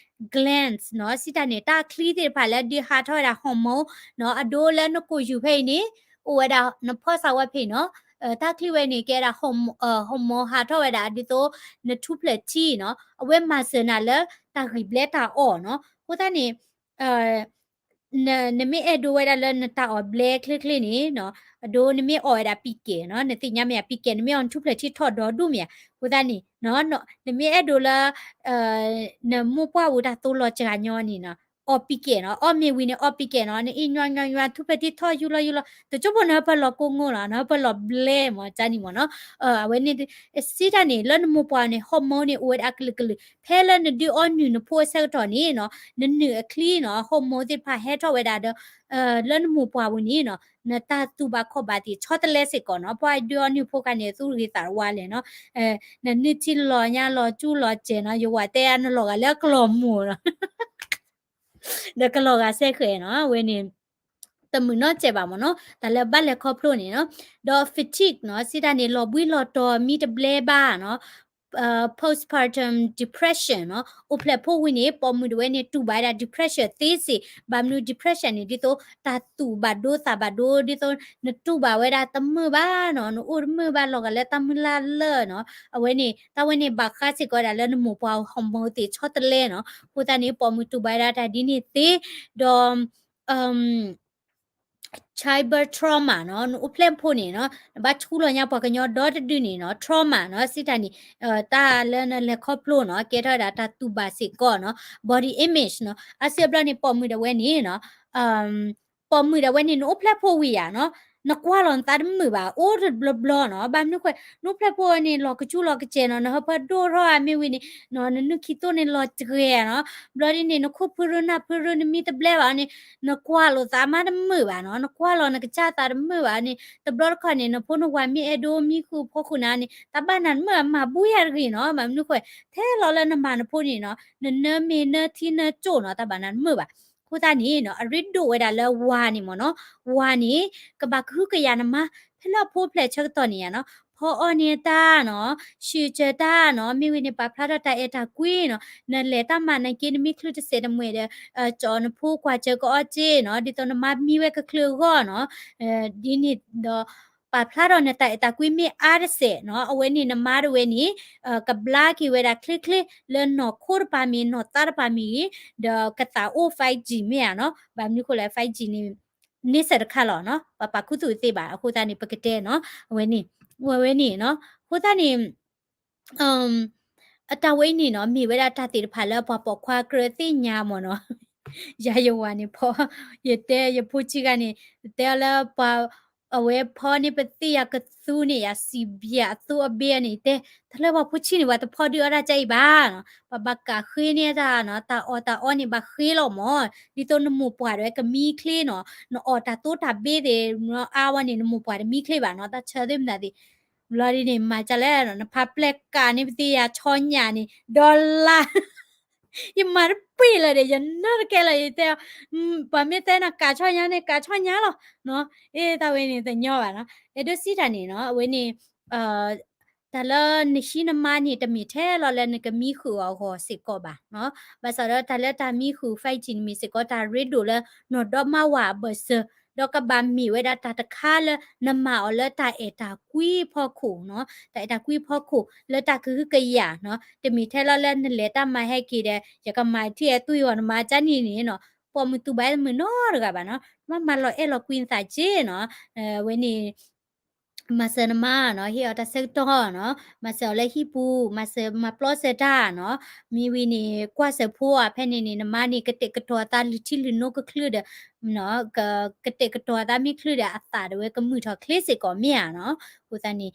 glands နီၤ, စံးတၢ်န့ၣ် တၢ်ချံသ့ၣ်တဖၣ်လၢဒုးဟးထီၣ်ဝဲဒၣ် hormone နီၤ, အဒိလၢနကိာ်ယူၤဖဲအံၤန့ၣ် အိၣ်ဝဲဒၣ်နဖီၣ်စၢ်ဝဲဖဲအံၤနီၤ, တၢ်ချံဝဲန့ၣ် ကဲဒၣ် hormone ဟးထီၣ်ဝဲဒၣ် ဒ်သိးနထူၣ်ဖျဲးထံနီၤ, အဝဲမၤစၢၤနၤလၢတၢ်ဂံၢ်ဘျဲတၢ်အီၣ်နီၤ, အဃိသတးန့ၣ် နမ့ၢ်အဲၣ်ဒိးဝဲဒၣ်လၢနတၢ်အီၣ်ဘျဲချ့ချ့န့ၣ်နီၤ, အဒိနမ့ၢ်အီၣ်ဝဲဒၣ်ပံၤကဲၣ်နီၤ, နသ့ၣ်ညါမ့ၢ်ဧါ ပံၤကဲၣ် နမ့ၢ်အီၣ်နထူၣ်ဖျဲးထံထီၣ်ဒီဒူၣ်မ့ၢ်ဧါ, အဃိသတးန့ၣ် နမ့ၢ်အဲၣ်ဒိးလၢ နမိၢ်ပှၢ်ဝဲတၢ်သိလီၤစှၤညီန့ၣ်နီၤ, အီၣ်ပံၤကဲၣ်နီၤ, အီၣ်မ့ၢ်ဝံၤန့ၣ် အီၣ်ပံၤကဲၣ်နီၤ, နအံၤညီညီညီ ထူၣ်ဖျဲးထံထီၣ်ယူၢ်လီၤယူၢ်လီၤ, တကၠိဖိနဟၢဖၢလီၤကိးငိလီၤ, နဟၢဖၢလီၤဘျဲမ့ၢ် ကၠါနံၣ်မ့ၢ်နီၤ, အဝဲန့ၣ် စံးတၢ်န့ၣ် လၢနမိၢ်ပှၢ်န့ၣ် hormone န့ၣ် အိၣ်ဝဲဒၣ်အကလုာ်ကလုာ်, ဖဲလၢနဒုးအီနုၢ်နဖိအဆၢကတီၢ်န့ၣ်နီၤ, နနုၢ်အချံနီၤ hormone သ့ၣ်တဖၣ်ဟဲထီၣ်ဝဲဒၣ်ဒီး လၢနမိၢ်ပှၢ်ဝဲန့ၣ်နီၤ, နတၢ်တူၢ်ဘၣ်ခီၣ်ဘၣ်သ့ၣ်ဆီတလဲစ့ၢ်ကီးနီၤ, ပှၤဒုးအီနုၢ်ဖိခါန့ၣ် သူၣ်ဂ့ၤသးဝါလဲၣ်နီၤ, နနုၢ်ထံလီၤညါလီၤကၠူလီၤစဲးနီၤ, ယဝၤတဲနလီၤဂာ်လၢကလီၤမိၢ်နီၤ ဒီးကလီၤဂာ်စဲဃဲးနီၤ, အဝဲန့ၣ် တမုာ်နီတစဲးဘၣ်မ့ၢ်နီၤ, တၢ်လၢဘၣ်လဲၤခီဖျိန့ၣ်နီၤ, ဒီး fatigue နီၤ, စံးတၢ်န့ၣ် လီၤဘှံးလီၤတီၤမံတဘျဲဘၣ်နီၤ, postpartum depression နီၤ, အိၣ်ဖျဲၣ်ဖိဝံၤန့ၣ် ပိာ်မုၣ်ဒၣ်ဝဲန့ၣ် တူၢ်ဘၣ်ဝဲဒၣ် depression သ့စ့ၢ်, ဘၣ်မနုၤ depression န့ၣ် ဒ်သိးတၢ်သူၣ်ဘၣ်ဒိသးဘၣ်ဒိ ဒ်သိးနတူၢ်ဘၣ်ဝဲဒၣ်တမုာ်ဘၣ်နီၤ, နအိၣ်တမုာ်ဘၣ်လီၤဂာ်လၢတၢ်မုၢ်လၢ်လၢနီၤ, အဝဲန့ၣ် တၢ်ဝဲန့ၣ်ဘၣ်ဃးစ့ၢ်ကီးဝဲဒၣ်လၢနမိၢ်ပှၢ် hormone သ့ၣ်ဆီတလဲနီၤ, အဃိသတးန့ၣ် ပိာ်မုၣ်တူၢ်ဘၣ်ဝဲဒၣ်တၢ်ဒ်န့ၣ်သ့, ဒီး childbirth trauma နီၤ, နအိၣ်ဖျဲၣ်ဖိန့ၣ်နီၤ, နဘၣ်ဆူးလီၤညါပှၤကညီဒီတဒုန့ၣ်နီၤ, trauma နီၤ, စံးတၢ်န့ၣ် တၢ်လၢနလဲၤခီဖျိနီၤ, ကဲထီၣ်ဝဲဒၣ်တၢ်တူၢ်ဘၣ်စ့ၢ်ကီးနီၤ, body image နီၤ, အါစုအါဘျီန့ၣ် ပိာ်မုၣ်ဒၣ်ဝဲန့ၣ်နီၤ, ပိာ်မုၣ်ဒၣ်ဝဲန့ၣ် နအိၣ်ဖျဲၣ်ဖိဝံၤယါနီၤ, နကွၢ်လီၤနသးတမုာ်ဘၣ်, အိၣ်တဘျီဘျီနီၤ. ဘၣ်မနုၤဃိ နအိၣ်ဖျဲၣ်ဖိန့ၣ် လီၤကစူၣ်လီၤကစဲးနီၤ, နဟၢဖၢဒိၣ်ထီၣ်ဧါ မ့ၢ်ဝံၤန့ၣ်နီၤ, နနုၢ်ခံတိၢ်န့ၣ်လီၤတဂ့ၤနီၤ. ဘျီဒ်န့ၣ် နခိၣ်ဖုရၢနၢ်ဖုရၢ နမံတဘျဲၣ်ဘၣ်န့ၣ် နကွၢ်လီၤသးမးတမုာ်ဘၣ်နီၤ, နကွၢ်လီၤနကစၢ်သးတမုာ်ဘၣ်န့ၣ် တဘျီတခီၣ်န့ၣ် နဖိနဝၤမ့ၢ်အဲၣ်ဒိးမံဃုာ်ဖီခိၣ်နၤန့ၣ် တၢ်ဘၣ်နၤတမုာ်ဘၣ်, မၤဘူၣ်ယၤတဂ့ၤနီၤ. ဘၣ်မနုၤဃိ ထဲလီၤလၢနမၤနဖိန့ၣ်နီၤ, နနၢမ့ၤနၢထံနၢကၠိၣ်နီၤ, တၢ်ဘၣ်နၤတမုာ်ဘၣ်. အဃိသတးန့ၣ်နီၤ, အရ့ဒိၣ်ဝဲဒၣ်လၢဝၤန့ၣ်မ့ၢ်နီၤ, ဝၤန့ၣ် ကဘၣ်ကဟုကယာ်နမါ ဖဲလၢအဖိဖျဲၣ်ဆၢကတီၢ်န့ၣ်ယါနီၤ, ဖီအီၣ်န့ၢ်တၢ်နီၤ, ဆံးစၢၤတၢ်နီၤ, မ့ၢ်ဝံၤန့ၣ် ပာ်ဖျါထီၣ်တၢ်အဲၣ်တၢ်ကွံနီၤ, နလဲၤတၢ်မၤနၤက့ နမ့ၢ်ချုးတစဲးတမှဲးဒီး ကၠီနဖိကွၢ်စၢၤကအီၣ်စ့နီၤ, ဒ်သိးနမါမံဝဲကချုးအဂီၢ်နီၤ, ဒ်န့ၣ်ဒီး ပာ်ဖျါထီၣ်နတၢ်အဲၣ်တၢ်ကွံမ့ၢ်အါတစဲးနီၤ, အဝဲန့ၣ်နမါတဝဲန့ၣ် ကဘျါက့ၤဝဲဒၣ်ချ့ချ့ လၢနီၢ်ခိတပၤမ့ၢ် နီၢ်သးတပၤမ့ၢ်ဂ့ၤ, ဒီးကသးအိၣ် five G မ့ၢ်ဧါနီၤ, ဘၣ်မနုၤဃိလဲၣ် five G န့ၣ် န့ဆၢၣ်တခါလီၤနီၤ, ပပာ်ခူသူၣ်သ့ဘၣ်, အဃိသတးန့ၣ် ပကတဲနီၤ, အဝဲန့ၣ်, အဝဲန့ၣ်နီၤ, အဃိသတးန့ၣ် အတၢ်ဝဲအံၤန့ၣ်နီၤ, မ့ၢ်ဝဲဒၣ်တၢ်သ့ၣ်တဖၣ်လၢပှၤပိာ်ခွါကြၢးသ့ၣ်ညါမ့ၢ်နီၤ, ယၤယဝၤန့ၣ်ဖီ, ယတဲယဖိဆံးဂၤန့ၣ်, တဲအီၤလၢပှၤ, အဝဲဖီန့ၢ်ပသ့ၣ်ယၤကသူန့ၣ် ယၤစံးဘျဲးအသူအဘ့ၣ်န့ၣ် ယတဲ, တၢ်လၢပှၤဖိဆံးန့ၣ် ပှၤတဖီဒုးအီၣ်တၢ်ကဲအံၤဘၣ်နီၤ, ပှၤဘၣ်ကးဃ့န့ၢ်တၢ်နီၤ, တၢ်အီၣ်တၢ်အီန့ၣ် ဘၣ်ဃ့လီၤမ့ၢ်, ဒ်သိးနမိၢ်ပှၢ်ဒၣ်ဝဲကမံချ့နီၤ, နအီၣ်တၢ်သိတၢ်ဘ့ၣ်သ့ၣ်, အါဝဲန့ၣ် နမိၢ်ပှၢ်တမံချ့ဘၣ်နီၤ, တၢ်ဆၢသ့ၣ်မတၤသ့ၣ် ဘျီဒ်န့ၣ် မၤကလဲၣ်နီၤ, နဖးပျဲၢ်ကးန့ၢ်ပသ့ၣ်ယၤဆီညၣ်န့ၣ် ဒီလါ, ယမၤတပှဲၤလၢၤဒီး ယနၢ်တကဲလၢၤ ယတဲ, ပှၤမ့ၢ်တဲနၤကးဆီညါန့ၣ် ကးဆီညါလီၤ, အ့ တၢ်ဝဲန့ၣ်တညီဘၣ်နီၤ, အဲၣ်ဒိးစံးတၢ်န့ၣ်နီၤ, အဝဲန့ၣ် တၢ်လၢနဟံးနမါန့ၣ် တမ့ၢ်ထဲလီၤလၢနကမံဃုာ်အီၤအဂီၢ်စ့ၢ်ကီးဘၣ်နီၤ, ဘၣ်ဆၣ်ဒီးတၢ်လၢတၢ်မံဃုာ် five G န့ၣ်မ့ၢ်စ့ၢ်ကီးတၢ်ရ့ဒိၣ်လၢနီၢ်ဒီမါဝၤအဘၢၣ်စၢၤ, ဒီးကဘၣ်မ့ၢ်ဝဲဒၣ်တၢ်တခါလၢနမၤအီၤလၢတၢ်အဲၣ်တၢ်ကွံဖီခိၣ်နီၤ, တၢ်အဲၣ်တၢ်ကွံဖီခိၣ်လၢတၢ်ကဟုကယာ်နီၤ, တမ့ၢ်ထဲလီၤလၢနလဲၤတၢ်မၤဟဲက့ၤဒီး ယကမၤထံၣ်အဲၣ်သွံၣ်အီၤနမၤကၠါနံၣ်န့ၣ်နီၤ, ပိာ်မုၣ်တူၢ်ဘၣ်အဲၣ်တမုာ်နီတဂၤဘၣ်နီၤ, မၤမၤလီၤအဲၣ်လီၤကွံနသးက့နီၤ, အဝဲန့ၣ် မၤစၢၤနမါနီၤ, ဟ့ၣ်အီၤတၢ်ဆၢကတီၢ်နီၤ, မၤစၢၤအီၤလၢဟံၣ်ပူၤ, မၤစၢၤမၤပျီစၢၤတၢ်နီၤ, မ့ၢ်ဝံၤန့ၣ် ကွၢ်စၢၤဖိအီၤဖဲန့ၣ်န့ၣ် နမါန့ၣ် ကတဲာ်ကတီၤအသးလုၢ်ထံလုၢ်နိကချုးဒီး, ကတဲာ်ကတီၤအသးမ့ၢ်ချုးဒီးအသးဒၣ်ဝဲကမုာ်ထီၣ်ချ့စ့ၢ်ကီးမ့ၢ်ဧါနီၤ, အဃိသတးန့ၣ်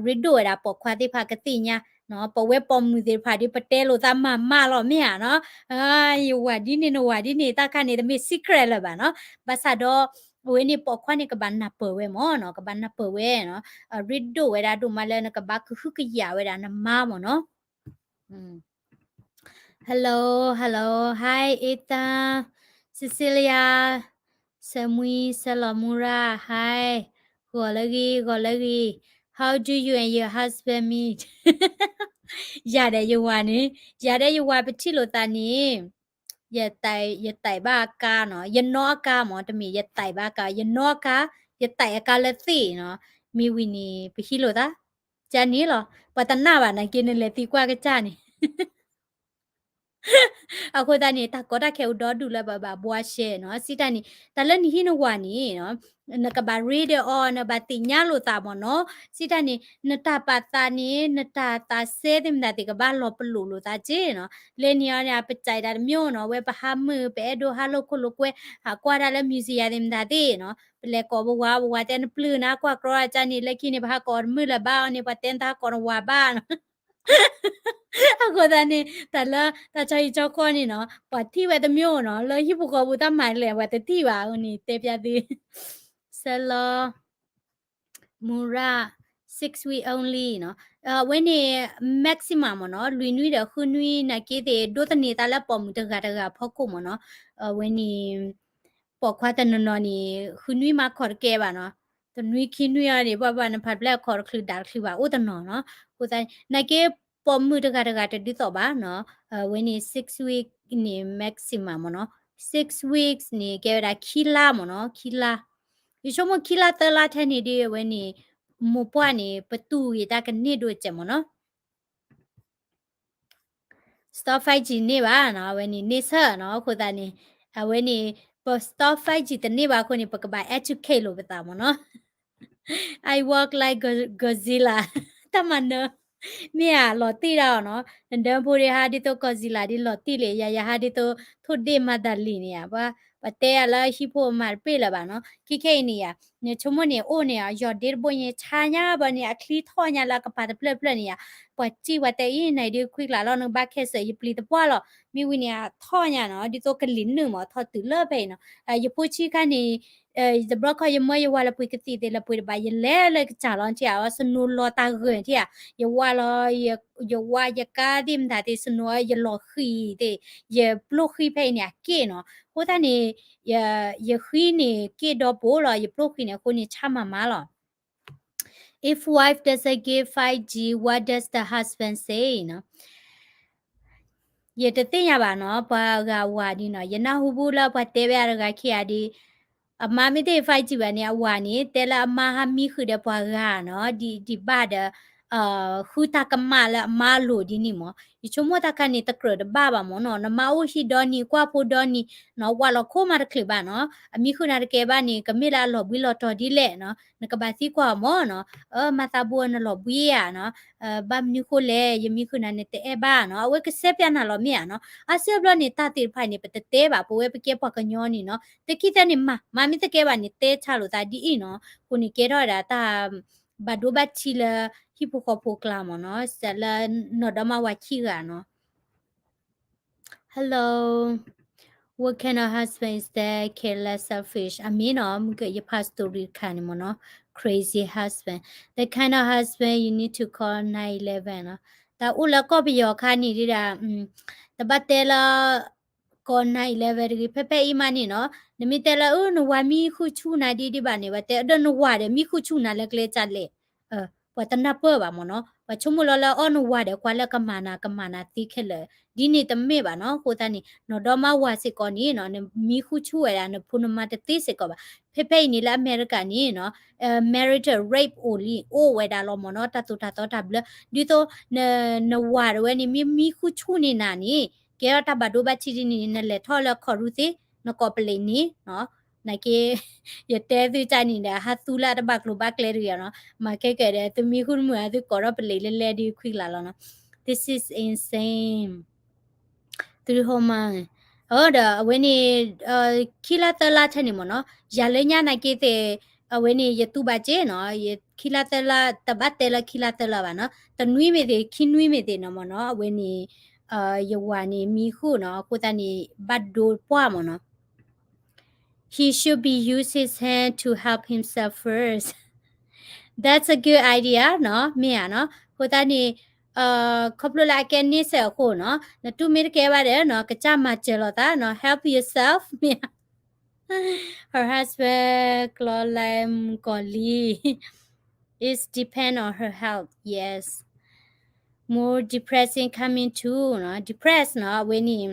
ရ့ဒိၣ်ဝဲဒၣ်ပိာ်ခွါသ့ၣ်တဖၣ်ကသ့ၣ်ညါနီၤ, ပဝဲပိာ်မုၣ်သ့ၣ်တဖၣ်ဒီး ပတဲလိာ်သးမၤမးလီၤမ့ၢ်ဧါနီၤ, ယဝၤဒ်န့ၣ်နဝၤဒ်န့ၣ် တၢ်ခါန့ၣ် တမ့ၢ် secret လၢၤဘၣ်နီၤ, ဘၣ်ဆၣ်ဒီး အဝဲန့ၣ်ပိာ်ခွါန့ၣ် ကဘၣ်နၢ်ပၢၢ်ဝဲမ့ၢ်နီၤ, ကဘၣ်နၢ်ပၢၢ်ဝဲနီၤ, ရ့ဒိၣ်ဝဲဒၣ်ဒိၣ်မးလၢနကဘၣ်ကဟုကယာ်ဝဲဒၣ်နမါမ့ၢ်နီၤ. Hello, hello, hi Ethan, Cecilia, စၢမွံ, စၢလီၤမူရၤ, hi, ဂီၤလၢဂ့ၤ, ဂီၤလၢဂ့ၤ, how do you and your husband meet? ယၤဒီးယဝၤန့ၣ်, ယၤဒီးယဝၤပထံၣ်လိာ်သးန့ၣ် ယသး, ယသးဘၣ်အကါနီၤ, ယနီၣ်အကါမ့ၢ်, တမ့ၢ်ယသးဘၣ်အကါ, ယနီၣ်အကါ, ယသးအကါလၢသ့ၣ်နီၤ, မ့ၢ်ဝံၤန့ၣ် ပဟံးလိာ်သး, ကန့ၣ်လီၤ, ပှၤတနာ်ဘၣ်နာ်က့ နလဲၤသံကွၢ်ကစၢ်န့ၣ် အဃိသတးန့ၣ် တၢ်ကီတၢ်ခဲအိၣ်ဒီဒူၣ်လၢပဘၣ်ဘှါရှဲနီၤ, စံးတၢ်န့ၣ် တၢ်လၢနဟံးနဝၤန့ၣ် နကဘၣ်ရ့ဒီးအီၤ နဘၣ်သ့ၣ်ညါလိာ်သးမ့ၢ်နီၤ, စံးတၢ်န့ၣ် နတၢ်ပာ်သးန့ၣ် နတၢ်သးစဲသ့ၣ်မတၤသ့ၣ် ကဘၣ်လီၤပလိာ်လိာ်သးက့နီၤ, လဲၤန့ၢ်အီၤန့ၣ် ပစံးတၢ်တမျိုးနီၤ, ဝဲပဟးမုာ် ပအဲၣ်ဒိးဟးလိာ်ခိၣ်လိာ်ကွဲ ဟးကွၢ်တၢ်လၢ museum သ့ၣ်မတၤသ့ၣ်နီၤ, ပလဲၤကိးပဝၤ ပဝၤတဲနပျုၢ်နၤကွၢ်ကြီအကါန့ၣ် လၢခံန့ၣ် ပဟးကိးတမုာ်လၢၤဘၣ်အီၤန့ၣ် ပှၤတဲနတဟးကိးနဝၤဘၣ်နီၤ အဃိသတးန့ၣ် တၢ်လၢတၢ်ဆီဟံၣ်ဆီဃီန့ၣ်နီၤ ပှၤထံၣ်ဝဲတမျိုးနီၤ, လၢဟံၣ်ဖိဃီဖိတၢ်မၤလဲၣ် ပှၤတထံၣ်ဘၣ်အဃိန့ၣ် တဲပျးသု ဆၢလီၤ မူရၤ six week only နီၤ, အဝဲန့ၣ် maximum မ့ၢ်နီၤ, လွံၢ်နွံဒီးဃုနွံနာ်က့သ့ၣ် ဒိးသန့ၤသးလၢပိာ်မုၣ်တဂၤတဂၤဖီခိၣ်မ့ၢ်နီၤ, အဝဲန့ၣ် ပိာ်ခွါတနီၤနီၤန့ၣ် ဃုနွံမၤခီၣ်တကဲဘၣ်နီၤ, တနွံခံနွံအီၤန့ၣ် ဘၣ်ဘၣ်နဖးပျဲၢ်အခီၣ်တချုးဒၣ်တချုးဘၣ်အိၣ်တနီၤနီၤ, အဃိသတး နာ်က့ ပိာ်မုၣ်တဂၤတဂၤတဒ်သိးဘၣ်နီၤ, အဝဲန့ၣ် six week န့ၣ် maximum မ့ၢ်နီၤ, six weeks န့ၣ် ကဲဝဲဒၣ်ခံလါမ့ၢ်နီၤ, ခံလါ, ယဆိကမိၣ်ခံလါသၢလါထဲန့ၣ်ဒီး အဝဲန့ၣ် မိၢ်ပှၢ်န့ၣ် ပတူၢ်ဂ့ၤတၢ်ကန့ၢ်ဒိၣ်စဲးမ့ၢ်နီၤ Stop five G န့ၢ်ဘၣ်နီၤ, အဝဲန့ၣ် န့ၢ်ဆၢၣ်နီၤ, အဃိသတးန့ၣ် အဝဲန့ၣ် ပ stop five G တန့ၢ်ဘၣ်အဃိန့ၣ် ပကဘၣ် educate လိာ်ပသးမ့ၢ်နီၤ. I walk like Go-, Godzilla. တၢ်မၤနၢၤ, မ့ၢ်ဧါ, လီၤတံၢ်ဒၣ်အီၤနီၤ, နဒၢဖိဒ်ဟးဒ်သိး Godzilla ဒ်လီၤတံၢ်လံ, ယၤယၤဟးဒ်သိး ထိၣ်ဒ့ၣ်မၤဒၣ်လံန့ၣ်ဧါ, ပှၤ ပှၤတဲယၤလၢဟံၣ်ဖိမၤတပ့ၢ်လၢၤဘၣ်နီၤ. ခဲခဲအံၤန့ၣ်ယၤ နဆိကမိၣ်န့ၣ် အိၣ်န့ၣ် ယီၤဒ့တဘိညါ ဆါညါဘၣ်န့ၣ် အချံထီၣ်ညါလၢအကပၤတဖျၢၣ်ဖျၢၣ်န့ၣ်ယၤ ပှၤစံၣ်ပှၤတဲအံၤ နဒုးခွံကျါလီၤ နကဘၣ်ခဲစၢၣ် ယပျံၤသပှၢ်လီၤ. မ့ၢ်ဝံၤန့ၣ် ထီၣ်ညါနီၤ ဒ်သိးကလံၤနုာ်မး ထီၣ်တုၤလၢဖဲအံၤနီၤ. ယဖိဆံးခါန့ၣ် တဘျီခီယမၢယဝၤလၢပှ့ၤကသံၣ်သ့ၣ်လၢပှ့ၤတဘၣ် ယလဲၤလၢကစၢ်လီၤ ထံၣ်ဧါ snow လီၤတၢ်ဂၢၢ်ထံၣ်ဧါ ယဝၤလီၤ ယဝၤယကါသ့ၣ်မတၤသ့ၣ် snow ယလီၤဃံၤသ့ၣ် ယပျိၢ်ဃံဖဲအံၤန့ၣ် အက့ၣ်နီၤ. အဃိသတးန့ၣ် ယဃံန့ၣ်က့ၣ်ဒီပိလီၤ ယပျိၢ်ဃံန့ၣ် အဃိန့ၣ် ဆါမၤမၤလီၤ. If wife doesn't give five G, what does the husband say နီၤ. ယတသ့ၣ်ညါဘၣ်နီၤ ပှၤဂၤဝၤဒ်နီၤ ယနၢ်ဟူဘူၣ်လၢပှၤတဲဝဲအတဂၤခံဂၤဒ် အမါမ့ၢ်တ့ၢ် five G ဘၣ်န့ၣ် အဝၤန့ၣ် တဲလၢအမါဟးမံဃုာ်ဒီးပှၤဂၤနီၤ ဒ်ဒံးဘၣ်ဒီး ဃုတၢ်ကမၣ်လၢအမါအလိၤဒ်န့ၣ်မး ယဆိကမိၣ်တၢ်ခါန့ၣ် တကြၢးတဘၣ်ဘၣ်မးနီၤ နမါအိၣ်ဟံၣ်ဒီနံၤ ကွၢ်ဖိဒီနံၤနီၤ ဝၤလီၤခိၣ်မးတချုးဘၣ်နီၤ အမံဃုာ်နၤတကဲဘၣ်န့ၣ် ကမ့ၢ်လၢအလီၤဘှံးလီၤတီၤဒ်လဲၣ်နီၤ နကဘၣ်သံကွၢ်အီၤမးနီၤ အၢ မၤသးဘိနလီၤဘှံးဧါနီၤ ဘၣ်မနုၤဃိလဲၣ် ယမံဃုာ်နၤနတအဲၣ်ဘၣ်နီၤ အဝဲကစဲးပျးနၤလီၤမ့ၢ်ဧါနီၤ အါစုအဘျီန့ၣ် တၢ်သ့ၣ်တဖၣ်န့ၣ် ပတတဲဘၣ် ပဝဲပကဲပှၤကညီန့ၣ်နီၤ တခံသၢန့ၣ် မၤ မၤမ့ၢ်တကဲဘၣ်န့ၣ် တဲဆါလိာ်သးဒ်အံၤနီၤ အဃိန့ၣ်ကဲထီၣ်ဝဲဒၣ်တၢ် ဘၣ်ဒိဘၣ်ထံးလၢ ဟံၣ်ဖိဃီဖိကျါမးနီၤ စးလၢနီၢ်ဒီမါဝၤခံဂၤနီၤ Hello. What kind of husband is that? Careless, selfish. အမ့ၢ်နီၤ မုၢ်ကယဖး story တခါန့ၣ်မ့ၢ်နီၤ crazy husband. The kind of husband you need to call nine eleven နီၤ တၢ်အိၣ်လၢကီၢ်ပယီၤခါန့ၣ်ဒ်ဒၣ် တဘၣ်တဲလၢ call nine eleven တဂ့ၤ ဖဲဖဲအံၤမးန့ၣ်နီၤ နမ့ၢ်တဲလၢ အၢ နဝၤမံဃုာ်ဆူၣ်နၤဒ်ဒ်ဘၣ်န့ၣ် ဘၣ်တဲဒီးနဝၤဒီး မံဃုာ်ဆူၣ်နၤလၢကျဲကၢ်လဲၣ် ပှၤတနၢ်ပၢၢ်ဘၣ်မ့ၢ်နီၤ ပှၤဆိကမိၣ်လီၤလၢအီၣ်နဝၤဒီးကွၢ်လၢကမၤနၤ ကမၤနၤသ့ခဲလၢာ် ဒ်န့ၣ်တမ့ၢ်ဘၣ်နီၤ အဃိသတးန့ၣ် နီၢ်ဒီမါဝၤစ့ၢ်ကီးန့ၣ်နီၤ နမံဃုာ်ဆူၣ်ဝဲဒၣ် နဖိနမါတသ့စ့ၢ်ကီးဘၣ် ဖဲဖဲအံၤန့ၣ်လၢအမဲရကၤန့ၣ်နီၤ marital rape အိၣ်လံ အိၣ်ဝဲဒၣ်လီၤမ့ၢ်နီၤ တၢ်သိၣ်တၢ်သီတၢ်ဘျၢ ဒ်သိး နဝၤတဝဲန့ၣ် မ့ၢ်မံဃုာ်ဆူၣ်န့ၢ်နၤန့ၣ် ကဲထီၣ်တၢ်ဘၣ်ဒိဘၣ်ထံးဒ်န့ၣ် နလဲၤထီၣ်လၢခီၣ်ရူၢ်သ့ နကိးပလံးန့ၣ်နီၤ နာ်က့ ယတဲသုတၢ်န့ၣ်ဒီး ဟးသူလၢအတဘၣ်ကျိၤဘၣ်ကျဲတဂ့ၤနီၤ မၤခဲကဲဒီး သုမံဃုာ်တမုာ် သုကိးထီၣ်ပလံးလဲၤလဲၤဒုးခွံကျါလီၤနီၤ This is insane. သုဟိမါ အၢ ဒီးအဝဲန့ၣ် ခံလါသၢလါထဲန့ၣ်မ့ၢ်နီၤ ယၤလၢညါနာ်က့သ့ၣ် အဝဲန့ၣ် ယတူၢ်ဘၣ်က့နီၤ ယခံလါသၢလါ တဘၣ်တဲလၢခံလါသၢလါဘၣ်နီၤ တနွံမ့ၢ်သ့ၣ် ခံနွံမ့ၢ်သ့ၣ်နီၤမ့ၢ်နီၤ အဝဲန့ၣ် ယဝၤန့ၣ် မံဃုာ်နီၤ အဃိသတးန့ၣ် ဘၣ်ဒိပှၢ်မ့ၢ်နီၤ He should be use his hand to help himself first. That's a good idea နီၤ မ့ၢ်ဧါနီၤ အဃိသတးန့ၣ် ခီဖျိလၢအကဲန့ဆၢၣ်အဃိနီၤ နတူၢ်မ့ၢ်တကဲဘၣ်ဒီးနီၤ ကစၢ်မၤစၢၤလိာ်သးနီၤ help yourself မ့ၢ်ဧါ Her husband ကျီလဲမုၣ်ကီၤလံ is depend on her health, yes. More depression coming too နီၤ depress နီၤ အဝဲန့ၣ်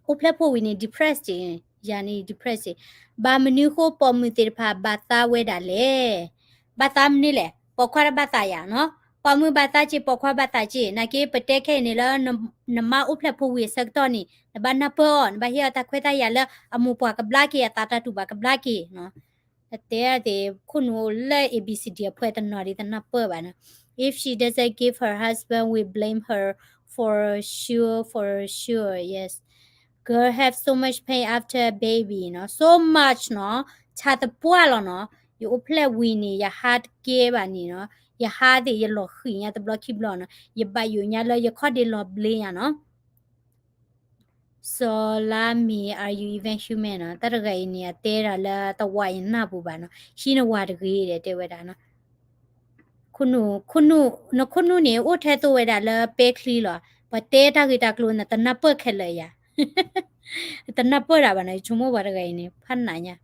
အိၣ်ဖျဲၣ်ဖိဝံၤန့ၣ် depress က့ ယၤန့ၣ် depress က့ ဘၣ်မနုၤဃိပိာ်မုၣ်သ့ၣ်တဖၣ်ဘၣ်သးဝဲဒၣ်လဲၣ် ဘၣ်သးမနုၤလဲၣ် ပိာ်ခွါတဘၣ်သးယၤနီၤ ပိာ်မုၣ်ဘၣ်သးက့ ပိာ်ခွါဘၣ်သးက့ နာ်က့ပတဲခဲအံၤန့ၣ်လၢ နမါအိၣ်ဖျဲၣ်ဖိဝံၤအဆၢကတီၢ်န့ၣ် နဘၣ်နၢ်ပၢၢ်အီၤ နဘၣ်ဟ့ၣ်အီၤတၢ်ခွဲးတၢ်ယာ်လၢအမိၢ်ပှၢ်ကဘျါက့ အသးတၢ်တူၢ်ဘၣ်ကဘျါက့နီၤ တဲသ့ၣ် ခိၣ်နူာ်လၢ A B C D အဖှဲတနီၤဒ်တနၢ်ပၢၢ်ဘၣ်နီၤ If she doesn't give her husband, we blame her for sure, for sure, yes. Girl have so much pain after a baby နီၤ so much နီၤ ဆါသပှၢ်လီၤနီၤ ယအိၣ်ဖျဲၣ်ဝံၤန့ၣ် ယဟါတကဲဘၣ်န့ၣ်နီၤ ယဟါသ့ၣ်ယလီၤဃံၤညါတဘျီခံဘျီနီၤ ယဘၣ်ယိၣ်ညါလၢယခီၣ်ဒ့လီၤဘျ့ညါနီၤ စီၤလါမံၤ are you even human နီၤ တၢ်တဂၤအံၤန့ၣ် အတဲဒၣ်လၢတဝၤယနၢ်ပူၤဘၣ်နီၤ ဟံးနဝၤတဂ့ၤဒီးတဲဝဲဒၣ်နီၤ ခိၣ်နူာ် ခိၣ်နူာ် နခိၣ်နူာ်န့ၣ် အိၣ်ထဲသိးဝဲဒၣ်လၢပဲချံလီၤ ပှၤတဲတၢ်ဂ့ၢ်တၢ်ကျိၤနတနၢ်ပၢၢ်ခဲလၢာ်ယၤ တနၢ်ပၢၢ်ဒၣ်ဘၣ်နီၤ ယဆိကမိၣ်ပှၤတဂၤအံၤန့ၣ် ဖးနးညါ